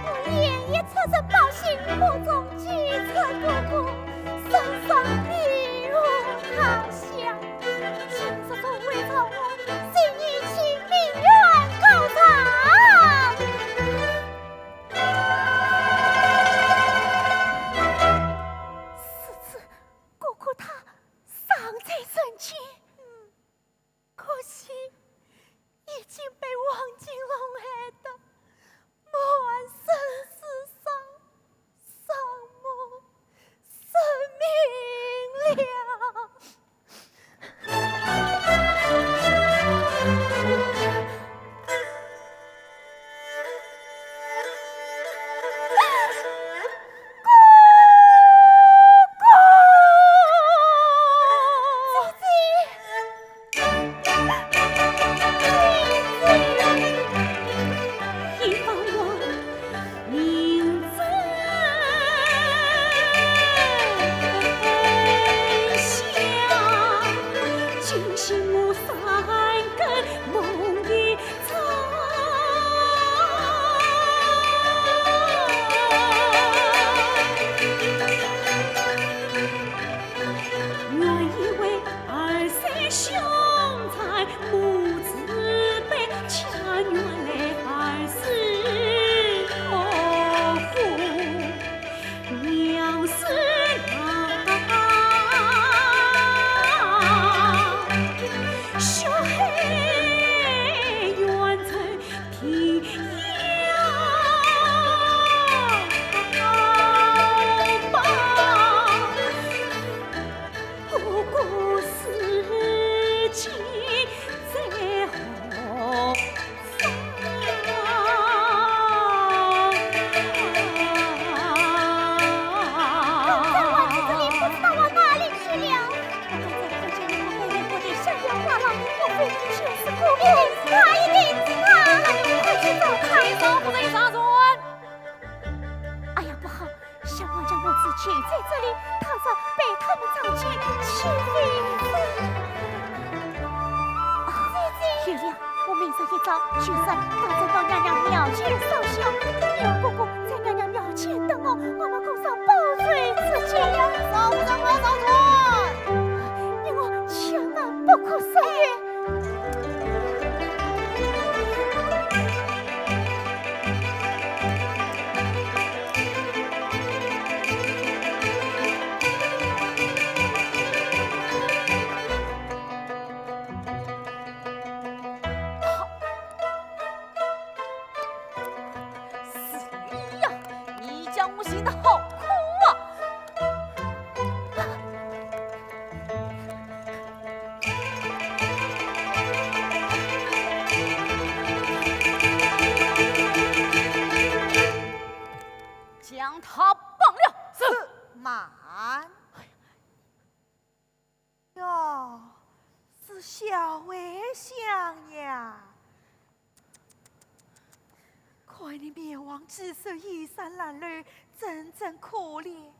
我连夜出城报信，暗中救出哥哥，身上避祸他乡。今日众位丈夫，请你去名远高堂。 如此，哥哥他尚在人间，可惜已经被王金龙害得满身是伤，伤目失明了。就在这里，倘若被他们撞见，岂非是……啊，姐姐。月亮，我明日一早就是打算到娘娘庙前烧香，你和哥哥在娘娘庙前等我，我们共上宝瑞之间。嫂子，我嫂子。你我千万不可疏远。 是你呀，你将我寻得好苦啊！将他绑了。是。慢。哟，是小围香呀。看你面黄肌瘦，衣衫褴褛，真正可怜。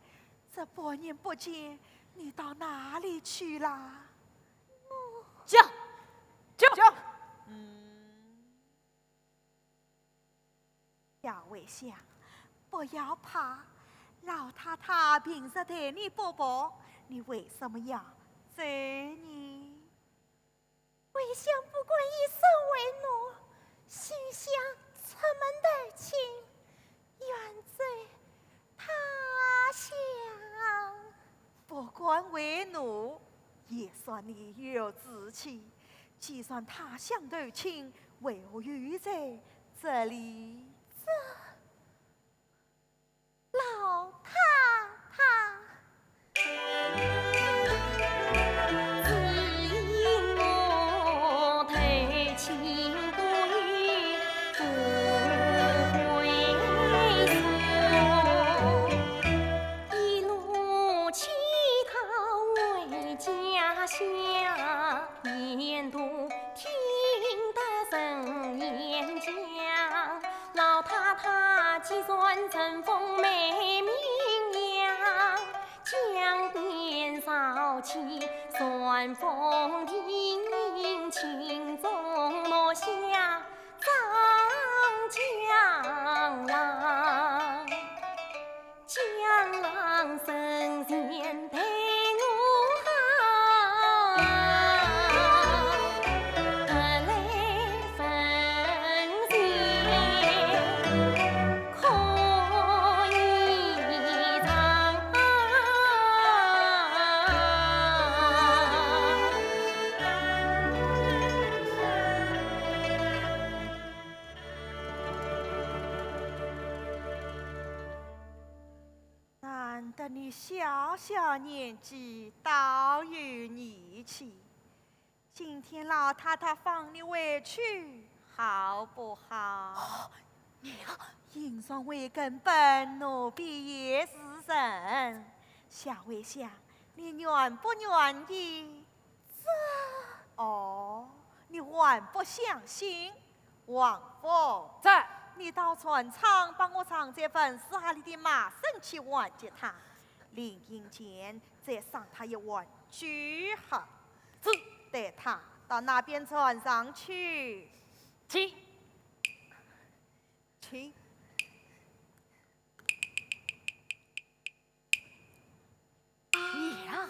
这半年不见，你到哪里去啦？讲，讲，讲。嗯。 小围香，不要怕，老太太平日待你不薄，你为什么要走呢？围香不敢以身为奴，休想出门投亲，远走他乡。不敢为奴，也算你有志气。既然他乡投亲， 为何又在这里？这，老太太。 难得你小小年纪倒有义气，今天老太太放你回去，好不好？哦，娘。行善为官，本无比野之人。小围香，你愿不愿意？这……哦，你还不相信？ 王福。在。你到船舱帮我唱这本诗哈里的骂声去还给他，临行前再赏他一碗酒喝。是。带他到那边船上去。请。请。 娘，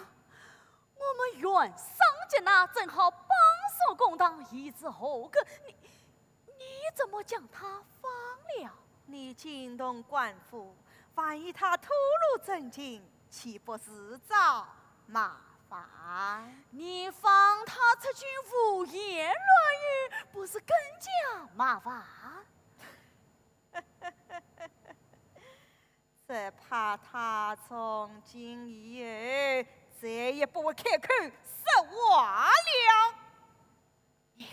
我们原商结纳，正好帮助公堂，一次合格，你，你怎么将他放了？你惊动官府，万一他吐露真情，岂不自找麻烦？你放他出去胡言乱语，不是更加麻烦？ 只怕他从今以后再也不会开口说话了。娘。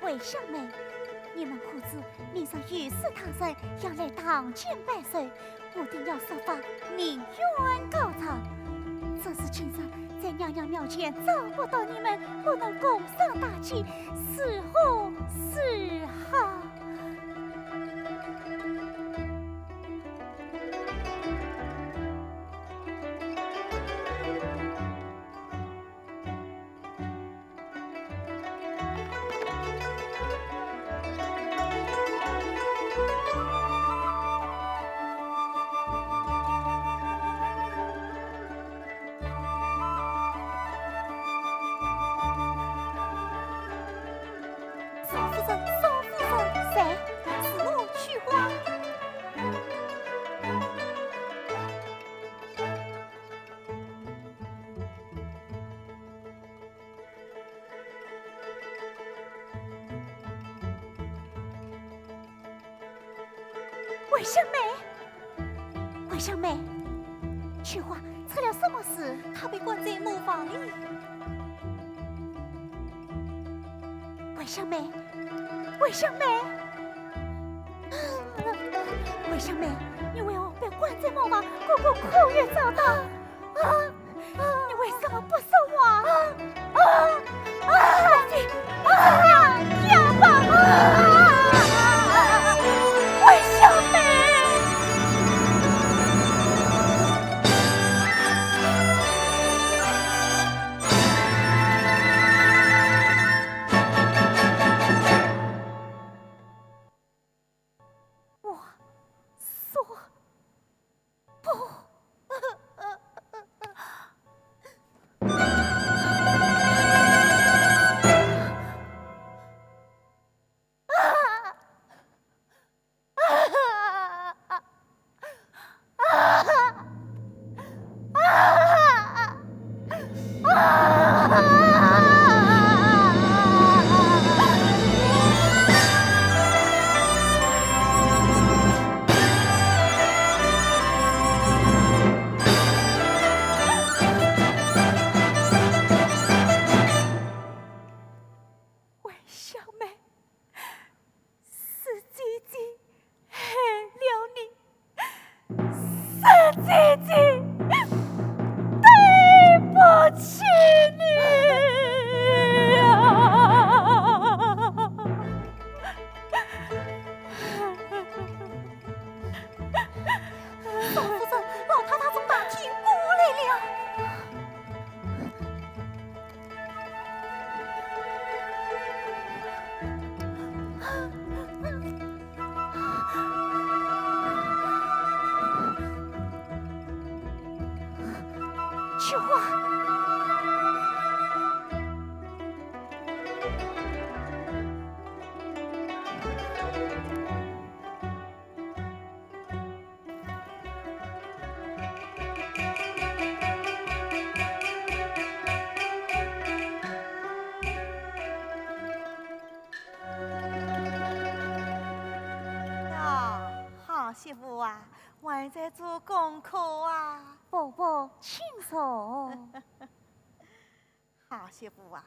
桂香梅，你们可知，明日御史大人要来堂前拜寿，我定要设法鸣冤告状。只是今日在娘娘庙前找不到你们，不能共商大计，如何是好？ 少夫人，少夫人。谁？是我，翠花。桂香梅，桂香梅，翠花，出了什么事？她被关在磨坊里。桂香梅，桂香梅，桂香梅，你为何被关在磨坊？哥哥可有找到？啊！ 你为什么不说话？啊！啊！啊！娘娘！啊！桂香梅！我说 不。桂香梅，是姐姐害了你，是姐姐对不起你呀！ 少夫人，老太太从大厅过来了。秋花。 哟，好媳妇啊，还在做功课啊？婆婆，请坐。 好媳妇啊，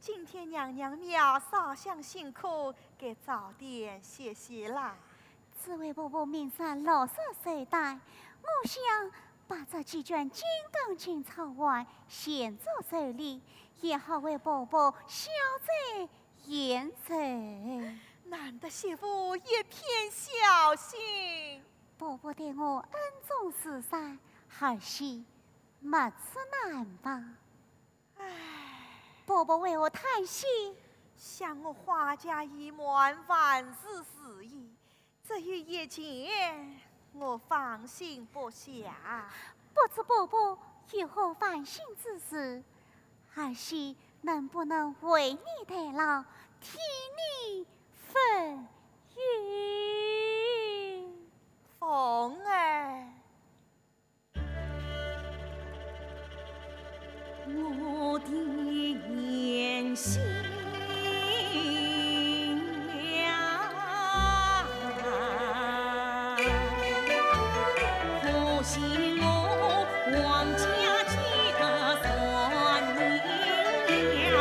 今天娘娘庙烧香辛苦，该早点歇息啦。只为婆婆明日老寿寿诞，我想把这几卷金刚经抄完，献作寿礼，也好为婆婆消灾延寿。难得媳妇一片孝心。婆婆对我恩重如山，儿媳没此难忘。 唉，婆婆为何叹息？想我花甲已满，万事如意，只有一件，我放心不下。不知婆婆有何烦心之事？儿媳能不能为你代劳，替你分忧？凤儿。 我的言行呀，可惜我王家几代传名呀，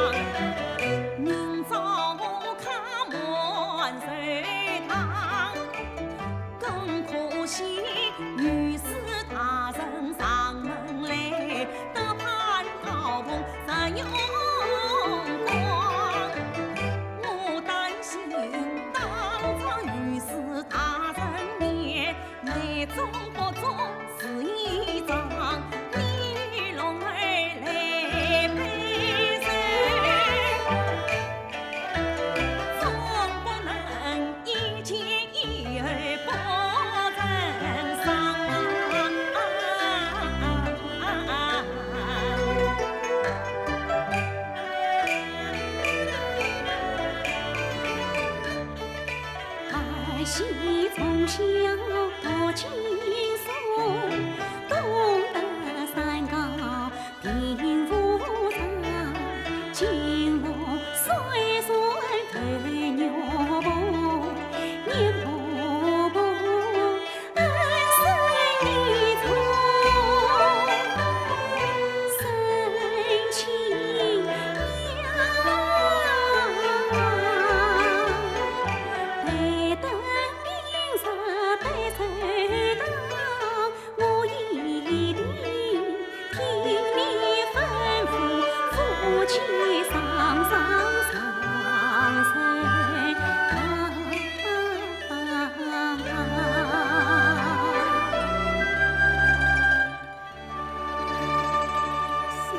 明朝我看媳妇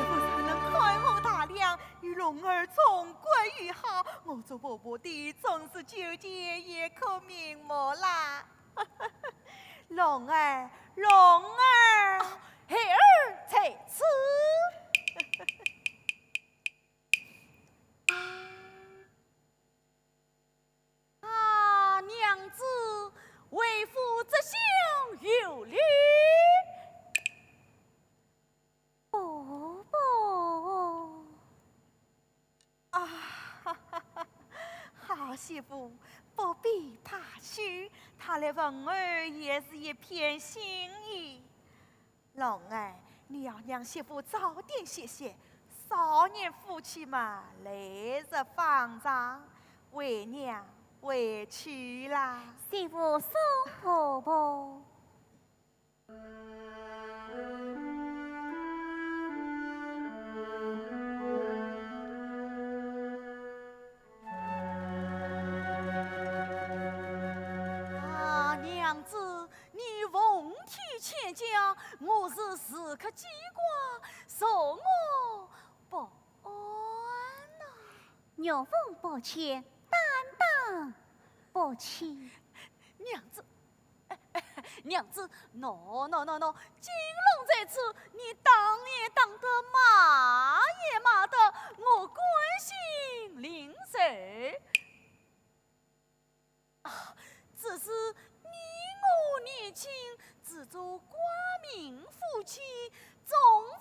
若能宽宏大量，与龙儿重归于好，我做婆婆的总是救急也可瞑目啦。龙儿，龙儿。啊，孩儿在此。啊，娘子，为父这厢有礼。婆婆。啊，好媳妇，不必怕羞，她来问候也是一片心意。龙儿，你要让媳妇早点歇歇，少年夫妻嘛，来日方长，为娘回去啦。媳妇送婆婆。 啊，娘子，你奉天千家，我是时刻记挂，坐我不安呐。玉凤不见，担当不起。娘子，娘子，喏，喏，喏，喏，金龙在此，你打也打得，骂也骂得，我甘心领罪。啊，只是你我年轻，只做寡民夫妻，总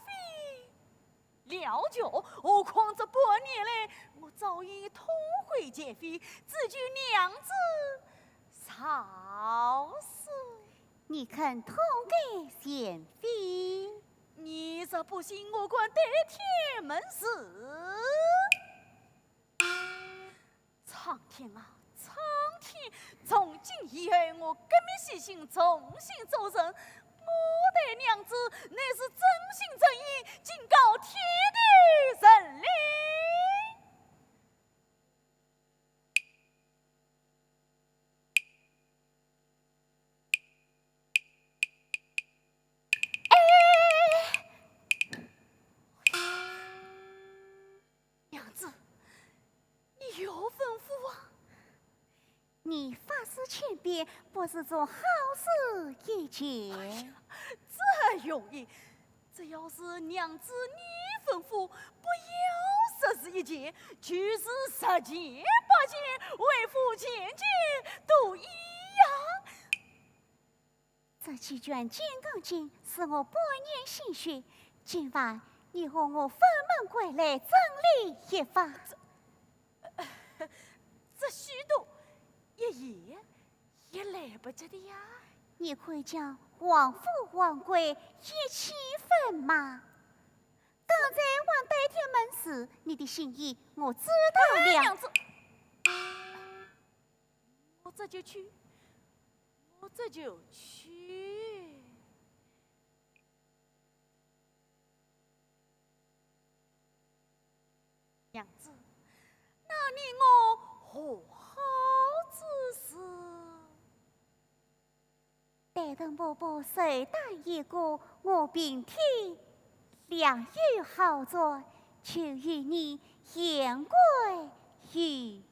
非 了结，何况这半年来，我早已痛改前非，只求娘子饶恕。你肯痛改前非？你若不信，我敢对天盟誓。 苍天啊，苍天！从今以后，我革命死心，重新做人。我对娘子乃是真心真意，敬告天地人灵。哎，娘子， 你有吩咐啊？你发誓千遍，不是做好事一件。哎呀，这容易。只要是娘子你吩咐，不要说是一件，就是十件八件，为父千件都一样。 这几卷《金刚经》是我半年心血，今晚你和我分门归类整理一番。这，这许多一言也来不及的呀。你可以将王府王规一起分吗？刚才王对天盟誓，你的心意我知道了。哎，娘子，我这就去。 我这就去。娘子，那你我和好之事？待等婆婆寿诞一过，我平添良友好转，就与你言归于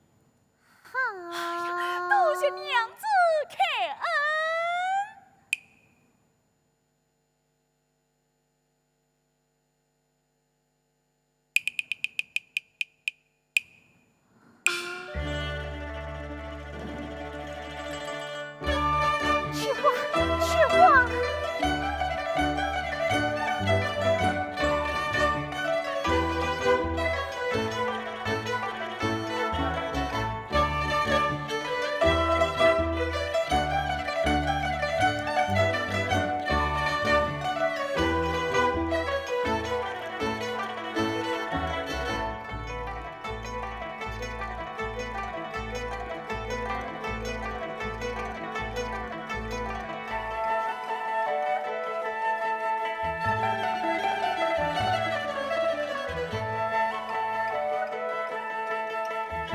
好。哎呀，多谢娘子开恩。御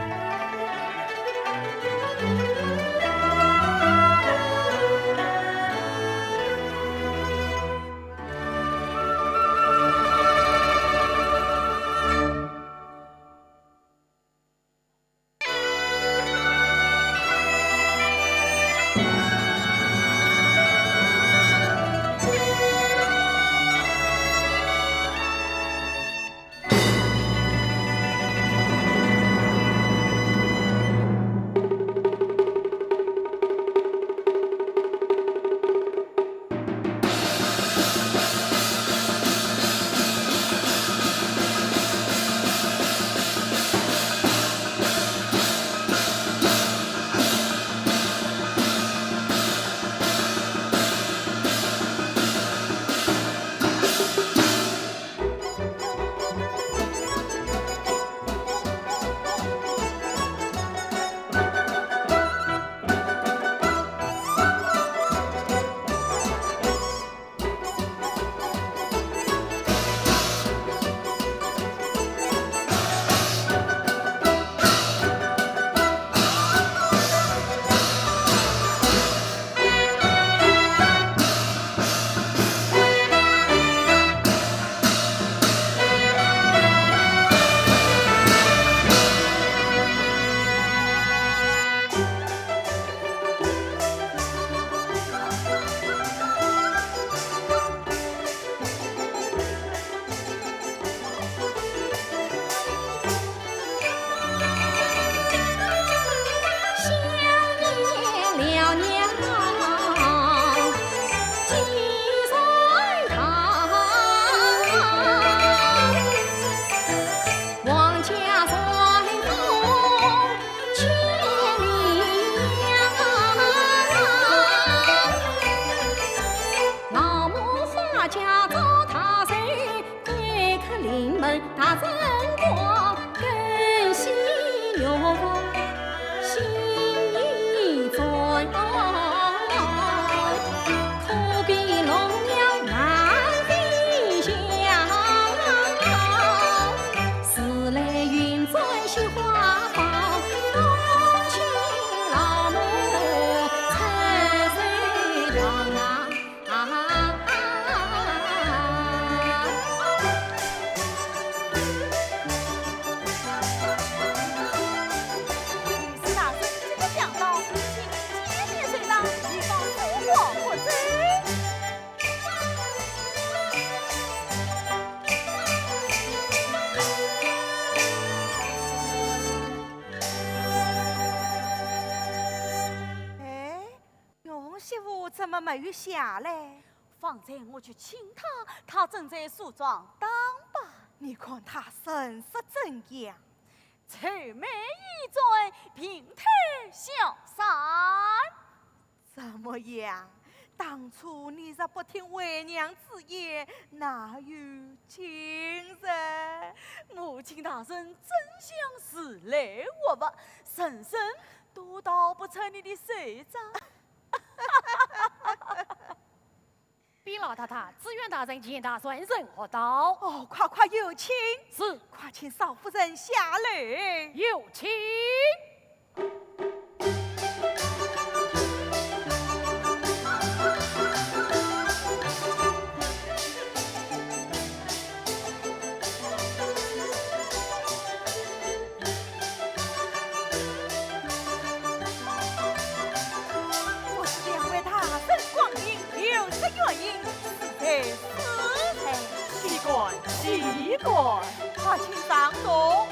史大人，这个强盗，请你见面就打，以防后果不周。哎， 玉凤媳妇怎么没有下来？方才我去请她，她正在梳妆打扮。你看她神色怎样？愁眉衣转，平头小衫。怎么样？当初你若不听为娘之言，哪有今日？母亲大人真像时来活佛，人生 都逃不出你的手掌。禀老太太，知县大人钱大人何到？哦，快快有请。是。快请少夫人下来。有请。 不知两位大人光临，有何原因？是谁？是谁？岂敢，岂敢。快请上座。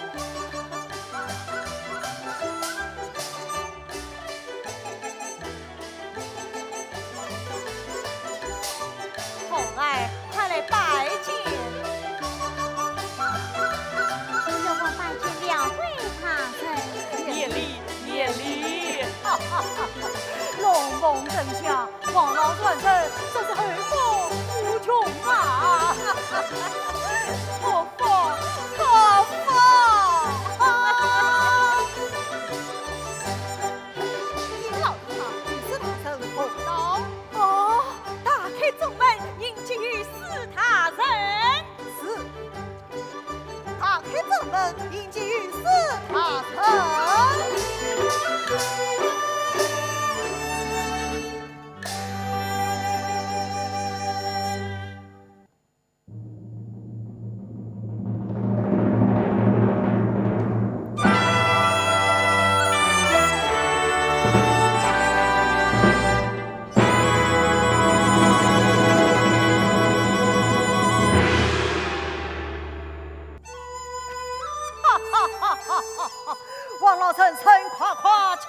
老先生，快快请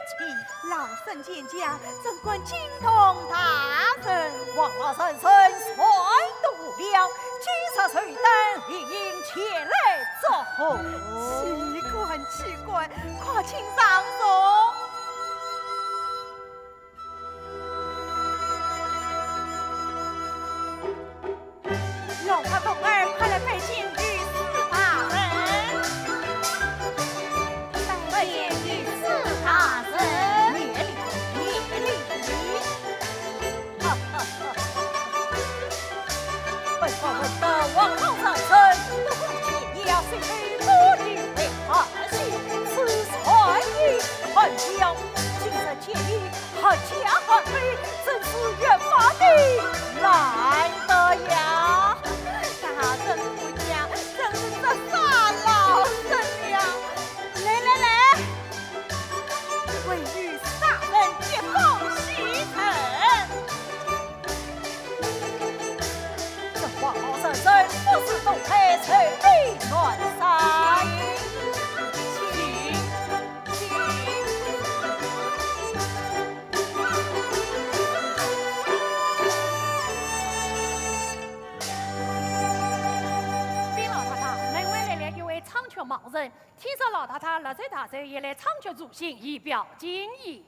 起。老身见驾，怎敢惊动大人？王老先生，算得了，今日寿诞，理应前来祝贺。岂敢，岂敢，快请上座。 老太童儿，快来拜见御史大人。拜见御史大人。免礼，免礼。哈哈哈哈哈！本官闻得王老先生不恭见驾，是非多有为，而且此才艺很高，今日见驾， 阖家寒微，真是越发的难得呀。大人不假，真是折煞老身了。来来来，为御史大人接风洗尘。这王老先生不是东海，寿比南山。请，请。 禀老太太，门外来了一位唱曲盲人，听说老太太六十大寿，也来唱曲助兴，以表敬意。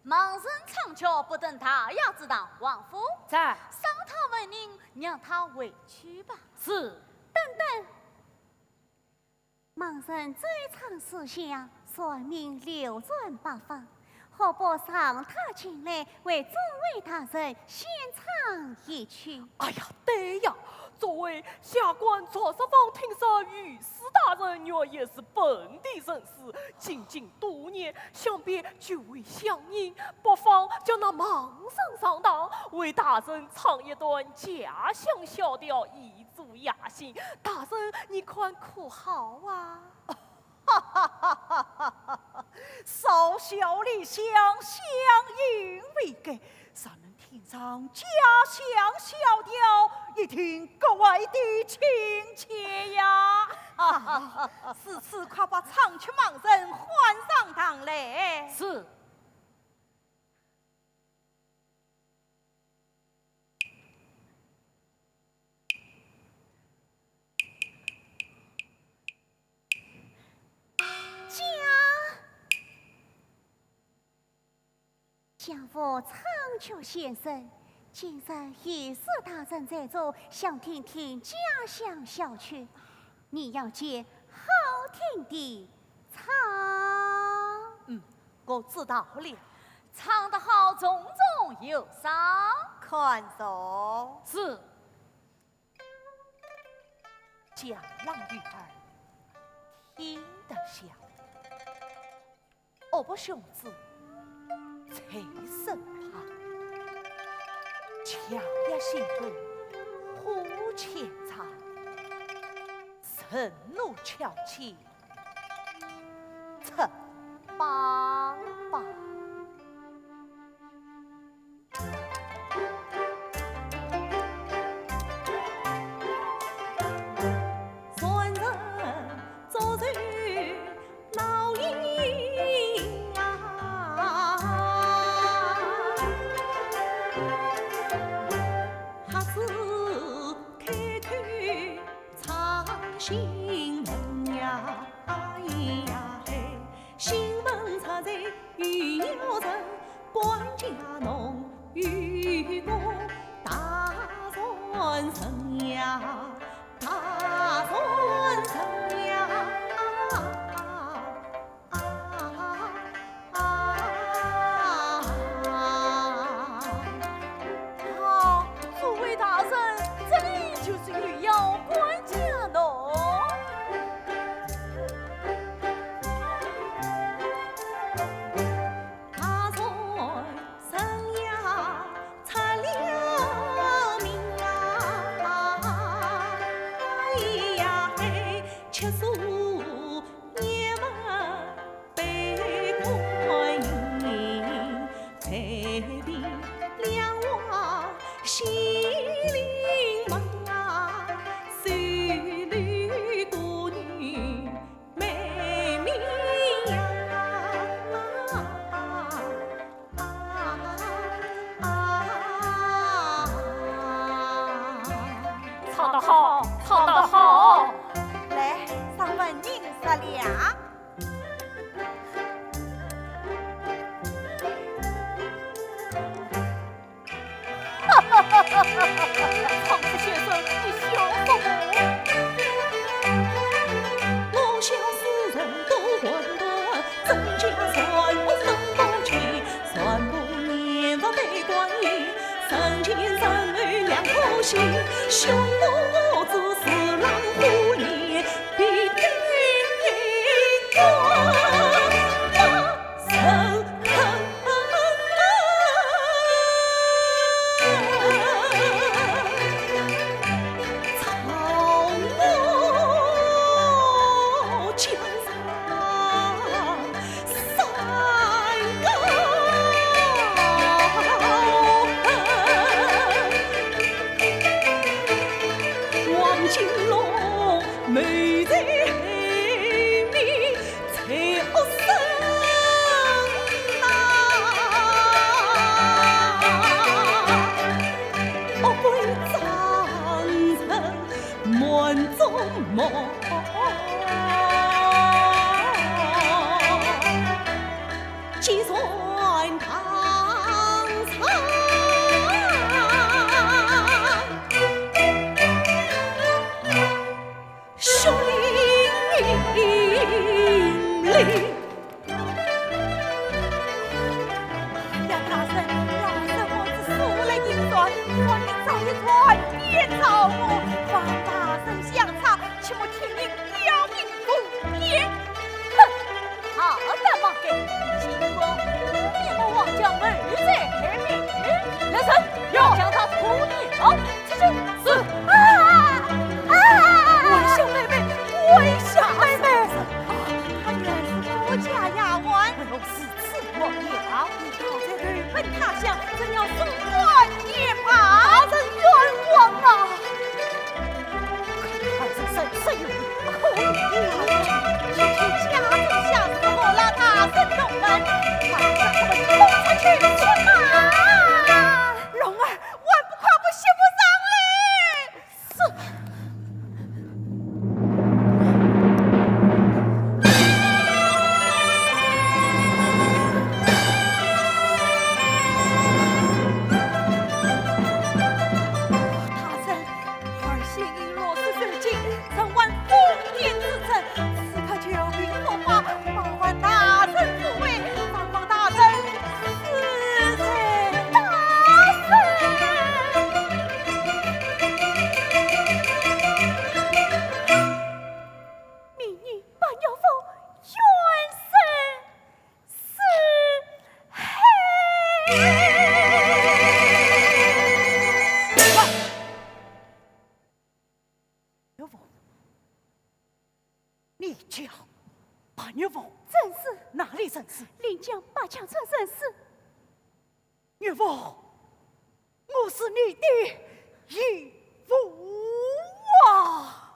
盲人唱曲不登大雅之堂，王府。在。赏他文银，让他回去吧。是。等等。 盲人嘴唱四响，舌鸣流转八方，何不让他进来，为众位大人献唱一曲？哎呀，对呀，作为下官卓世芳听说御史大人原也是本地人士，进京多年，想必极为乡音，不妨叫那盲人上堂，为大人唱一段家乡小调，以 助雅兴，大人你看可好啊？哈哈哈哈哈哈！少小离乡，乡音未改，若能听上家乡小调，一定格外的亲切呀！哈哈哈哈！如此快把唱曲盲人唤上堂来。是。 家，家父唱曲先生，今日御史大人在座，想听听家乡小曲，你要揀好听的唱。嗯，我知道了。 唱得好，重重有赏。看着。是。江郎渔儿听得响，岳父兄子吹笙旁，桥下新婚花前唱，人奴巧妻 出八八。啊，诸位大人，这里就是御窑官家喏。呀，大人，老身我是受了阴算，所以这一转也遭我，望大人相差，切莫听你刁民污言。哼，好大方个，竟敢污蔑我王家妹子的名誉！来人，要将他拖了出去！是。啊！啊！桂香妹妹，桂香妹妹！啊，她原是我家丫鬟。 此王爷啊，你逃在投奔他乡，真要送官也罢。大人冤枉啊！看这人是有可疑。今天家主下死我了，大人动人，快将他们拖出去，去吧。龙儿，还不快步些步上来！ 是。大人，儿媳已落水受惊，仍患疯癲之症，此刻久病复发， 麻烦大人抚慰，方望大人恕罪。大人！明日把岳父冤死四海。 岳父，你家白玉凤？正是。哪里正是？临江八尺村正是。岳父，我是你的义父啊！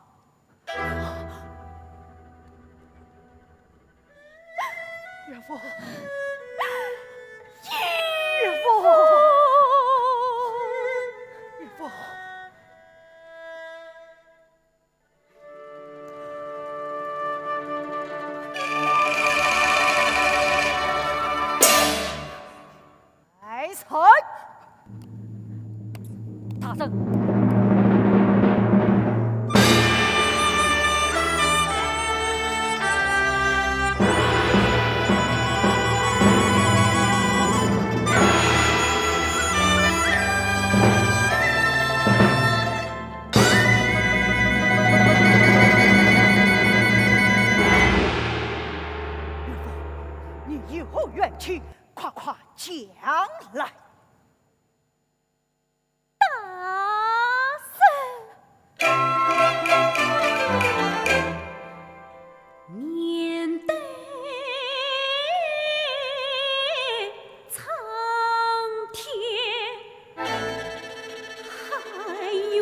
岳父，岳父，岳父。来人！ 大人。岳父，你有何冤屈，快快讲来。 大人。面对苍天还冤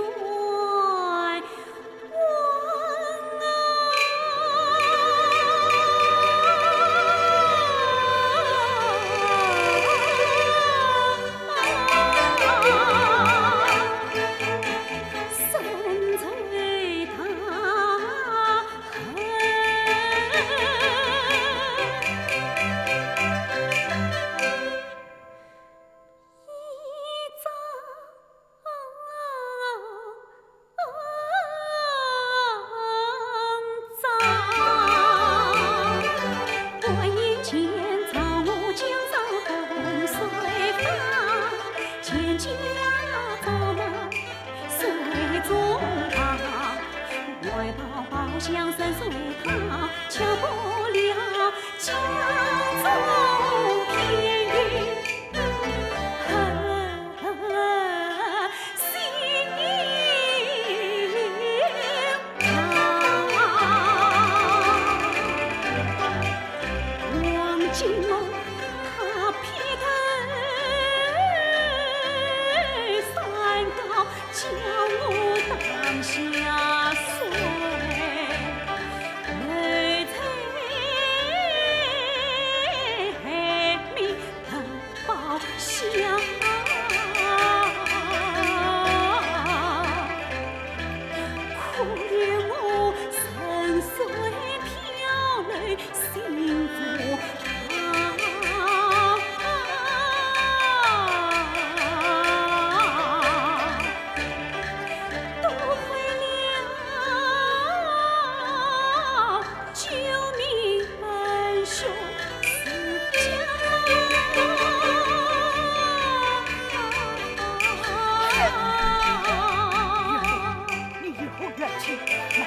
你有何冤情，来，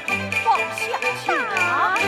放下去啊！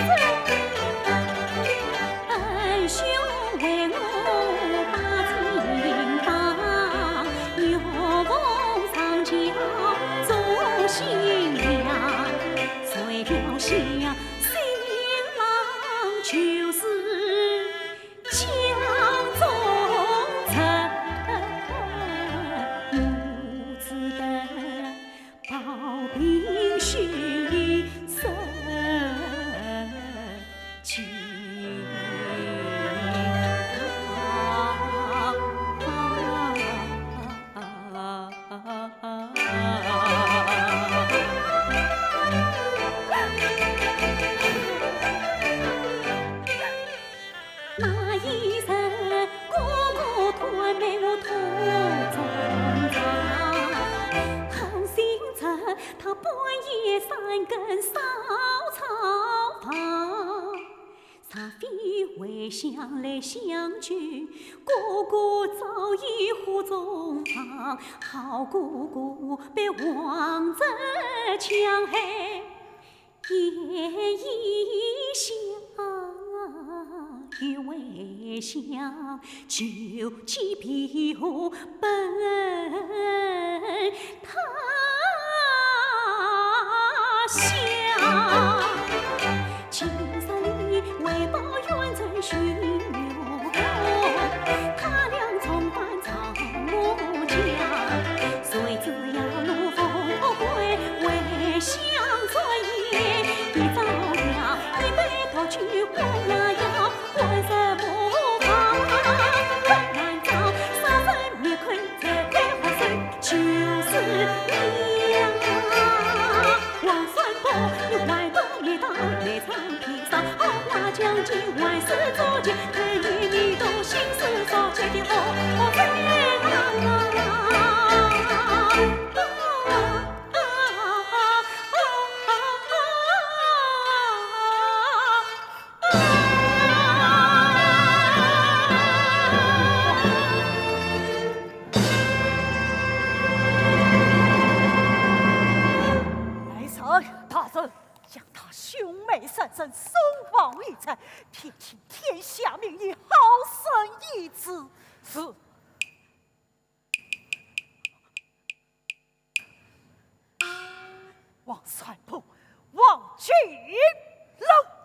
来人，大人，将他兄妹三人送往颐斋，平定天下民意，好生一子。是。 王传宝，王金龙。